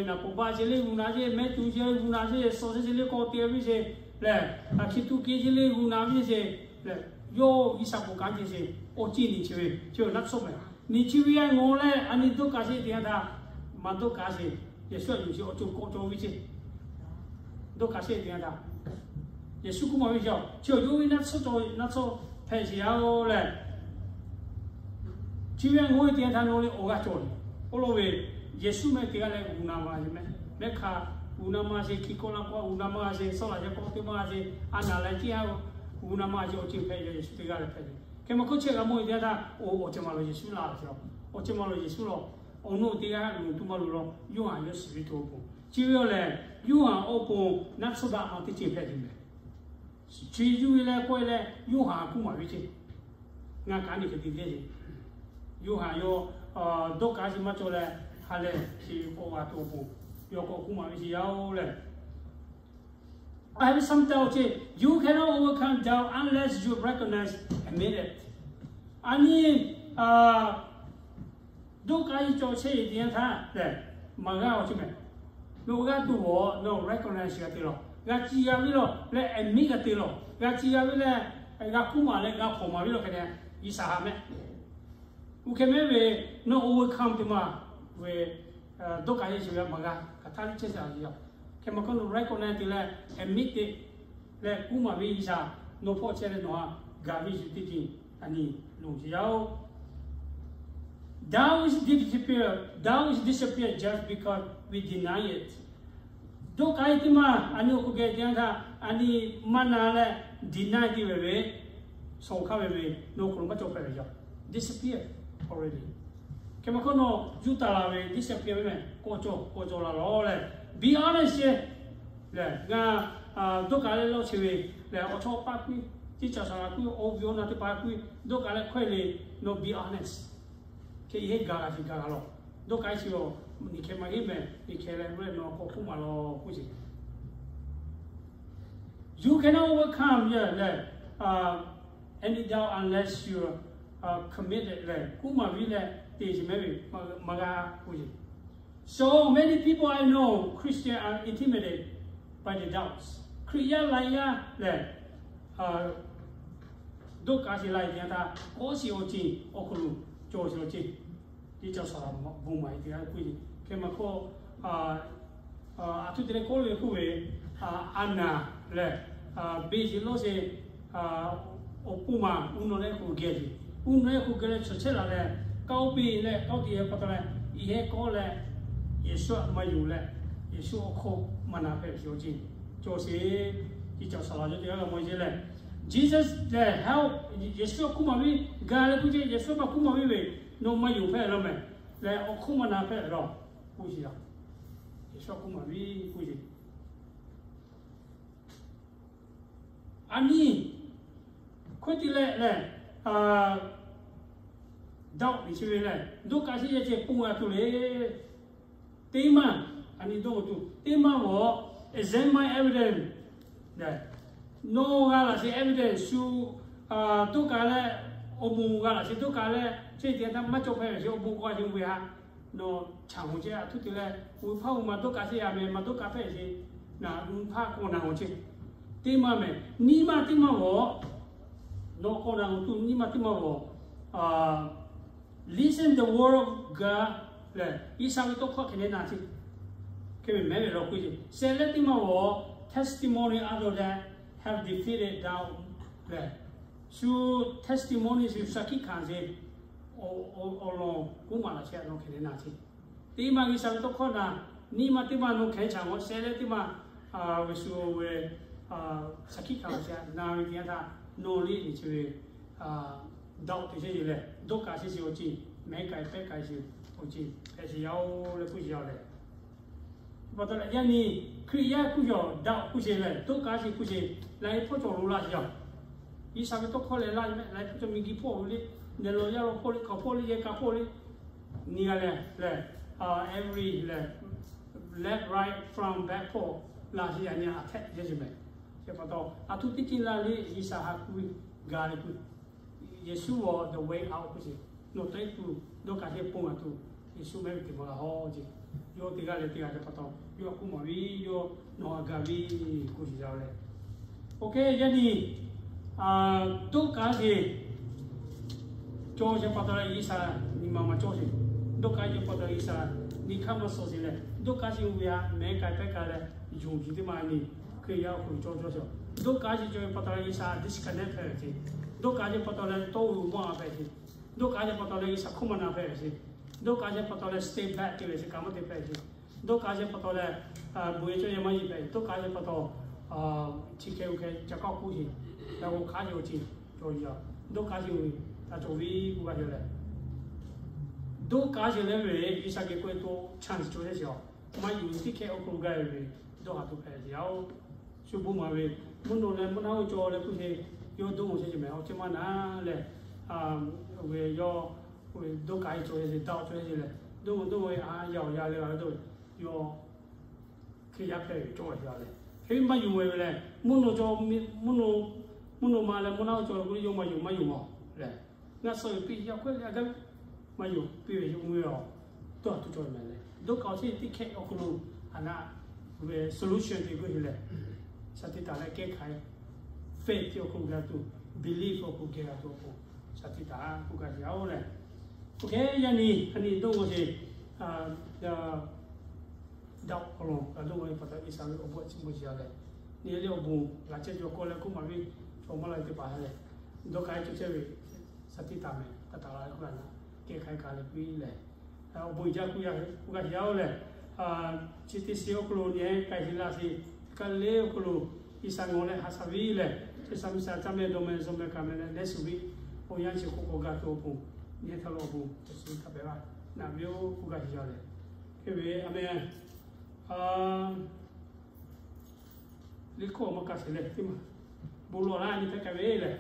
naˍ paw baˆ ceh le g'uˬ na sheˍ, mehˆ cuˇ ceh g'uˬ na sheˍ, suh ceh ceh le k'awꞈ te ve sheˍ lehˬ, hkiˬ tuˇ keˉ ceh le g'uˬ na ve sheˍ lehˬ, yawˇ G'uiˬsha k'oˍ kanˉ te sheˍ. Awˬ ceˇ nyi chi ve chi awˬ naˆ tsuhˇ mehˍ. Nyi chi ve a ngawˬ leh a nyi dawˇ k'ai sheˍ teˇ yanˇ htaˇ, maˇ dawˇ k'ai sheˍ. Yeˍsuˆ htaꞈ yonˍ sheˍ awˬ ceuˬ k'awꞈ cawˬ ve ceˇ. Dawˇ k'ai sheˍ teˇ yanˇ htaˇ, Yeˍsuˆ kuˇ maˍ ve chi, chi awˬ yawˇ ve naˆ tsuhˇ cawˬ ve naˆ tsuhˇ hpehꞈ sheˍ yaˇ-oˬ lehˬ, chi ve a ngawˬ ve teˇ yanˇ htaˇ nawˬ le awˬ g'aˇ cawˬ le. Oˇ lo ve Yeˍsuˆ mehˆ teˇ g'aˇ leh g'uˬ na ma sheˍ mehˆ, mehˆ hk'a g'uˬ na ma sheˍ, hkiˬ kawˆ la kawˆ g'uˬ na ma sheˍ, suh la yaˇ kawˆ teˇ ma sheˍ, a naˍ leh ciˇ ha g'uˬ na ma sheˍ, awˬ ceuˬ hpehꞈ ve Yeˍsuˆ teˇ g'aˇ leh hpehꞈ ve. Hk'e ma hk'oˆ chehˇ g'a mawˬ ve teˇ yanˇ htaˇ, oˇ awˬ ceh ma lo Yeˍsuˆ laˇ ve, awˬ ceh ma lo Yeˍsuˆ law, awˬ nawˬ teˇ g'aˇ luˬ tuˬ maˇ luˬ law. Yoˇhanˬ yawˇ shiˍ ve tuˬ awˬ pon, chi ve awˬ lehˬ, Yoˇhanˬ awˬ pon naˆ tsuhˇ daꞈ ma teˇ ceuˬ hpehꞈ ve mehˍ. Chi yuˇ ve leh kawˆ e leh Yoˇhanˬ kuˇ maˍ ve ceˇ. Ngaˬ kaꞈ nyi hk'e te te sheˍ. Yoˇhanˬ yawˇ dawˇ k'ai sheˍ maˇ cawˬ leh, ha lehˬ sheˍ k'awꞈ g'a tuˬ awˬ pon, yawˇ k'awꞈ kuˇ maˍ ve sheˍ yaˇ-oˬ lehˬ, I have some doubt ceˇ. You cannot overcome doubt unless you recognize, admit it. A nyi, Dawˇkaˆ cawˬ chehˇ ve teˇ yanˇ htaˇ lehˬ, maˍ g'a awˬ chi mehˍ. Nawˬ g'a tuˬ awˬ, nawˬ recognize g'a te lawˬ, g'a ci g'a ve lawˬ leh admit g'a te lawˬ, g'a ci g'a ve leh g'a kuˉ maˍ leh g'a hpawnˬ maˍ ve lawˬ hk'e leh, G'uiˬsha haꞈ mehˆ. Oˇ hk'e mehˍ ve, nawˬ overcome teˇ maˬ ve, Dawˇkaˆ yehˬ chi ve maˍ g'a hk'aˬ htaˇ liˇ chehˇ shaˍ ve yoˬ. Hk'e maˇ hkawˇ nawˬ recognize te leh admit te leh kuˉ maˍ ve G'uiˬsha nawˬ hpawˇ chehˇ leh nawˬ htaꞈ gaˬ ve yuˬ teˇ ceuˬ a nyi loˍ ce yaˇ oˬ. Doubt is disappear, doubt is disappear just because we deny it. Dawˇkaˆ yehˬ teˇ maˬ a nyi awˬ hk'aw geh te yanˇ htaˇ a nyi maˇ na leh deny te ve ve, shawˍ hk'aˇ ve ve, nawˬ hk'aw lo maˇ cawˬ hpehꞈ ve yoˬ. Disappear already. Hk'e maˇ hkawˇ nawˬ yuˇ taˍ la ve disappear ve mehˍ, kawˆ cawˬ kawˆ cawˬ la lawˬ leh, be honest lehˬ, ngaˬ dawˇkaˆ leh lawˇ chehˇ ve lehˬ, awˬ chawˇ paˇ kuiˉ, teˇ caꞈ shaˍ laꞈ kuiˉ, awˬ viˉ awˬ naˬ teˇ hpaˍ kuiˉ, dawˇkaˆ leh hkawehˇ le, nawˬ be honest. Hk'e heˆ gaˬ la ce gaˬ la lawˬ. Dawˇkaˆ chi awˬ, niꞈ hkeh maˇ heˆ mehˍ, niꞈ hkeh leh ve nawˬ k'awꞈ hkuˆ maˍ lawˬ k'oˆ ce. You cannot overcome lehˬ, any doubt unless you commit it lehˬ, kuˉ maˍ ve leh te ce mehˍ ve, maˇ g'a k'oˆ ce. So many people I know, Christian, are intimidated by the doubts. Hkriꞈ yaˇ laiˉ yaˇ lehˬ, dawˇkaˆ ce la ve teˇ yanˇ htaˇ, kawˆ shiˍ awˬ ceuˬ awˬ hk'aw lo cawˬ shiˍ awˬ ceuˬ teˇ caꞈ shaˍ laꞈ bon maˍ e teˇ g'aˇ k'oˆ ve. Hk'e maˇ hkawˇ, aˬ htoꞈ te leh kawˆ ve k'oˆ ve, a naˍ lehˬ, beˬ shiˍ lawˇ sheˍ, awˬ pon maˬ uˉ nawˬ leh k'oˆ geh ce. Uˉ nawˬ leh k'oˆ geh leh chaw chehˇ laˬ leh, kawˆ piˇ leh kawˆ te pa taw leh, i heh kawˆ leh, Yeˍsuˆ htaꞈ maˇ yonˍ leh, Yeˍsuˆ awˬ hk'oˆ maˇ na hpehꞈ shiˍ awˬ ceuˬ cawˬ sheˍ. Teˇ caꞈ shaˍ laꞈ yawˇ teˇ g'aˇ g'a mawˬ ce lehˬ, Jesus lehˬ, Yeˍsuˆ htaꞈ kuˉ maˍ ve, gaˬ leh k'oˆ ce, Yeˍsuˆ htaꞈ kuˉ maˍ ve ve, nawˬ maˇ yonˍ hpehꞈ laˇ mehˍ leh, awˬ hk'oˆ maˇ na hpehꞈ laˇ k'oˆ ce. Yeˍsuˆ htaꞈ kuˉ maˍ ve k'oˆ ce. A nyi, hkawehˇ te leh lehˬ, doubt liꞈ chi ve lehˬ, dawˇkaˆ chi yehˬ ceh pon g'a tuˬ le. Teˇ maˇ, a nyi dawˇ tuˬ teˇ maˇ g'awˬ, examine evidence. Nawˬ g'a laˬ sheˍ evidence shu, dawˇkaˆ leh awˬ bon g'a laˬ sheˍ dawˇkaˆ leh, chi teˇ htaˇ maˇ cawˬ hpehꞈ ve sheˍ awˬ bon k'awꞈ a sheˍ ve htaꞈ nawˬ chaꞈ hoꞈ ce. A htoꞈ te leh, oˇ hpaˇ oˇ ma dawˇkaˆ sheˍ a mehˍ, ma dawˇkaˆ hpehꞈ sheˍ, na oˇ hpaˇ k'awꞈ na hoꞈ ce. Teˇ maˇ mehˍ, nyiˇ maˇ teˇ maˇ g'awˬ. Nawˬ k'awꞈ na hoꞈ tuˬ nyiˇ maˇ teˇ maˇ g'awˬ. Listen the word of God lehˬ, G'uiˬsha ve tawˇ hkawˇ hk'e leh na ce. Hk'e ve mehˍ ve law k'oˆ ce, sheh leh teˇ maˇ g'awˬ, testimony others that have defeated doubt lehˬ, shu testimony shu shaˍ hkiˆ hkanˍ ce, awˬ lawn k'oˆ maˍ laˬ chehˇ a nawˬ hk'e leh na ce. Teˇ maˇ G'uiˬsha ve tawˇ hkawˇ na, nyiˇ maˇ teˇ maˇ nawˬ hkeh chaꞈ g'awˬ, sheh leh teˇ maˇ ve shu ve shaˍ hkiˆ hkanˍ ce na ve teˇ yanˇ htaˇ, nawˬ liˇ liꞈ chi ve doubt te sheˍ ce lehˬ, dawˇkaˆ sheˍ ce awˬ ceuˬ, mehˉ k'ai pehˉ k'ai ce awˬ ceuˬ hpehꞈ sheˍ yaˇ oˬ leh k'oˆ ce yaˇ lehˬ, pa taw leh yaˇ nyi Hkriꞈ yaˇ k'oˆ yaˬ, doubt k'oˆ ce lehˬ, dawˇkaˆ sheˍ k'oˆ ce, laiˉ hpawˇ cawˬ lo laˇ ce yaˇ. G'uiˬsha ve tawˇ hkawˇ lehˬ laˇ mehˍ, laiˉ hpawˇ cawˬ, miˬguiˬ hpawˇ le, nehˬ lawˬ yaˇ lawˬ hpawˇ le, hkaoˍ hpawˇ le, yehˬ kaꞈ hpawˇ le, nyi g'a lehˬ lehˬ, every lehˬ, left, right, front, back hpawˇ laˇ ce yaˇ nyi attack yaˇ ce mehˍ. Chi pa taw, a htoꞈ teˇ ceuˬ laˇ le, G'uiˬsha ha k'oˆ ve gaˬ le k'oˆ, Yeˍsuˆ awˬ the way out k'oˆ ce, nawˬ teˇ tuˬ dawˇkaˆ sheˍ pon g'a tuˬ, Yeˍsuˆ mehˉ ve teˇ maˬ g'a haw ce. Yawˇ teˇ g'aˇ leh teˇ g'aˇ ce pa taw, yawˇ k'oˆ maˍ ve, yawˇ nawˬ htaꞈ gaˬ ve k'oˆ ce yaˇ lehˬ. Oˇ hk'e yaˇ nyi dawˇkaˆ sheˍ cawˬ ce pa taw leh G'uiˬsha nyi ma maˇ cawˬ ce. Dawˇkaˆ sheˍ pa taw G'uiˬsha nyi hk'aˇ maˇ suh ce lehˬ, dawˇkaˆ sheˍ ve htaꞈ mehˉ k'ai pehˉ k'ai leh, yonˍ ve teˇ maˇ nyi Hkriꞈ yaˇ awˬ hk'aw lo cawˬ cawˬ ce. Dawˇkaˆ sheˍ cawˬ ve pa taw leh G'uiˬsha disconnect hpehꞈ ve ce. Dawˇkaˆ sheˍ pa taw leh tawˇ ve maˇ hpehꞈ ce. Dawˇkaˆ sheˍ pa taw leh G'uiˬsha hk'oˆ maˇ na hpehꞈ ve ce. Dawˇkaˆ sheˍ pa taw leh stay back te ve ce, kaꞈ maˇ te hpehꞈ ce. Dawˇkaˆ sheˍ pa taw leh bon yehˬ cawˇ yehˬ maˇ yeˬ hpehꞈ ce. Dawˇkaˆ sheˍ pa taw chi hk'e oˇ hk'e ca kawˆ k'oˆ ce, ca k'o hk'aˉ ce awˬ ceuˬ cawˬ yaˇ. Dawˇkaˆ sheˍ ve htaꞈ cawˬ ve k'oˆ g'a ce lehˬ, dawˇkaˆ sheˍ leh ve G'uiˬsha geh k'oˆ ve to chance cawˬ ce ce a, maˇ yonˍ ve teˇ hkeh awˬ hk'aw lo gaˇ ve ve dawˇ haꞈ tuˬ hpehꞈ ce yaˇ oˬ. Shu bon maˍ ve, mvuhˇ naw leh mvuhˇ naw oˇ cawˬ leh k'oˆ ce, yawˇ dawˇ oˬ ce ce mehˍ, awˬ ceuˬ maˇ na lehˬ, ve yawˇ dawˇkaˆ sheˍ cawˬ ce, dawˇ cawˬ ce lehˬ, dawˇ dawˇ ve a yaˇ awˬ yaˇ leh g'a ve dawˇ ve, yawˇ Hkriꞈ yaˇ hpehꞈ ve cawˬ ve yaˇ lehˬ, hk'e ve maˇ yonˍ ve ve lehˬ, mvuhˇ naw cawˬ, mvuhˇ naw ma leh mvuhˇ naw oˇ cawˬ leh k'oˆ le, yawˇ maˇ yonˍ maˇ yonˍ a lehˬ, ngaˬ suh ve piˇ yaˇ hk'oˆ leh a gaˇ ve maˇ yonˍ piˇ ve yoˬ mvuhˇ ve awˬ, dawˇ tuˬ cawˬ mehˍ leh, dawˇ kaꞈ awˬ chi teˇ hkehˇ awˬ hk'aw lo, a naˆ, ve solution te g'uˇ heˆ leh, shaˍ tiꞈ taˍ leh kehˉ hk'aˬ, faith te awˬ hk'aw lo g'a tuˬ, believe awˬ hk'aw lo geh g'a tuˬ awˬ pon, shaˍ tiꞈ taˍ k'oˆ gaˇ sheˍ-oˬ lehˬ. Oˇ hk'e yaˇ nyi a nyi dawˇ g'aw sheˍ, daꞈ awˬ lawn g'a dawˇ g'aw ve pa taw, G'uiˬsha ve awˬ bon chi maˇ shiˍ-a leh, nyi le awˬ bon laꞈ chehˇ cawˬ k'oˆ leh k'oˆ maˍ ve, cawˬ maˇ la ve teˇ hpaˍ leh, dawˇ kaꞈ cawˬ chehˇ ve, shaˍ tiꞈ taˍ mehˍ, taˍ taˍ la k'oˆ la naˆ, kehˉ hk'aˬ kaꞈ leh piˇ lehˬ, awˬ bon jaˇ k'oˆ gaˇ sheˍ-oˬ lehˬ, chi teˇ shiˍ awˬ hk'aw lo nyi k'ai heˍ la sheˍ, teˇ kaꞈ le awˬ hk'aw lo G'uiˬsha ngawˬ leh haꞈ shaˍ viˉ lehˬ, G'uiˬsha miˬ shaˍ caˇ meh dawˇ meh zuhꞈ meh kaꞈ meh leh lehˬ shuˍ ve awˬ yanˇ chi k'oˆ k'o g'a tuˬ awˬ pon, nyi htaˇ lo awˬ bon chi hk'a pehꞈ la naˆ ve-oˬ k'oˆ gaˇ sheˍ-a lehˬ, hk'e ve a meh liꞈ hkawˇ maˇ kaˇ sheˍ leh teˇ maˬ, bon lawˬ laˇ nyi htaˇ k'ai ve lehˬ,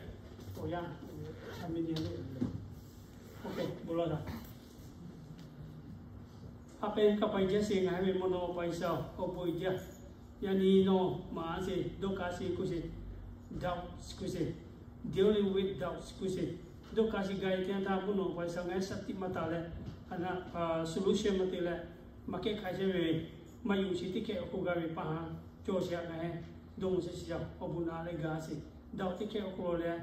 awˬ yanˇ a meh nyi le, bon lawˬ taˍ. A pehˉ kaˇ pa jaˇ sheˍ ngaˬ hui ve mvuhˇ naw pa G'uiˬsha-oˬ, awˬ bon jaˇ. Yaꞈ nyi nawˬ maˍ sheˍ, dawˇ kaꞈ sheˍ k'oˆ sheˍ, doubt k'oˆ sheˍ, dealing with doubt k'oˆ sheˍ, dawˇ kaꞈ sheˍ gaˬ-e teˇ yanˇ htaˇ mvuhˇ naw pa G'uiˬsha ngaˬ hui shaˍ tiꞈ maˇ taˍ leh, a naˆ, solution maˇ te leh, maˇ kehˉ hk'aˬ chehˇ ve, maˇ yonˍ sheˍ teˇ hkehˇ awˬ hk'aw lo g'a ve pa haˉ cawˬ sheˍ-a ngaˬ hui, dawˇ mvuhˇ sheˍ shiˍ-a, awˬ bon naꞈ leh gaˬ sheˍ, doubt teˇ hkehˇ awˬ hk'aw lo leh,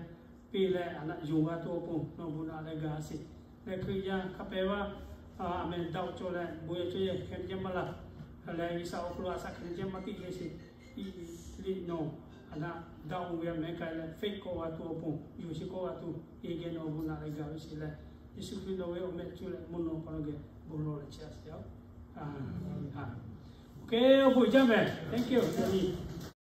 piˇ leh a naˆ yonˍ g'a tuˬ awˬ pon nawˬ bon naꞈ leh gaˬ sheˍ. Leh Hkriꞈ yaˇ hk'a pehꞈ vaˇ, a meh doubt cawˬ leh bon yaˇ cawˬ yehˬ hk'e te ceh maˇ laˇ. Leh G'uiˬsha awˬ hk'aw lo a shaꞈ hk'e te ceh maˇ tiˇ hk'e sheˍ, iˉ liꞈ nawˬ a naˆ doubt ve meh k'ai leh faith k'awꞈ g'a tuˬ awˬ pon, yonˍ sheˍ k'awꞈ g'a tuˬ, yehˬ geh nawˬ bon naꞈ leh gaˬ ve sheˍ leh, Yeˍsuˆ Hkriꞈ nawˬ ve awˬ meh cuˇ leh mvuhˇ naw pa nawˬ geh bon lawˬ leh chehˇ-a sheˍ-oˬ. Oˇ hk'e awˬ bon jaˇ mehˍ. Thank you.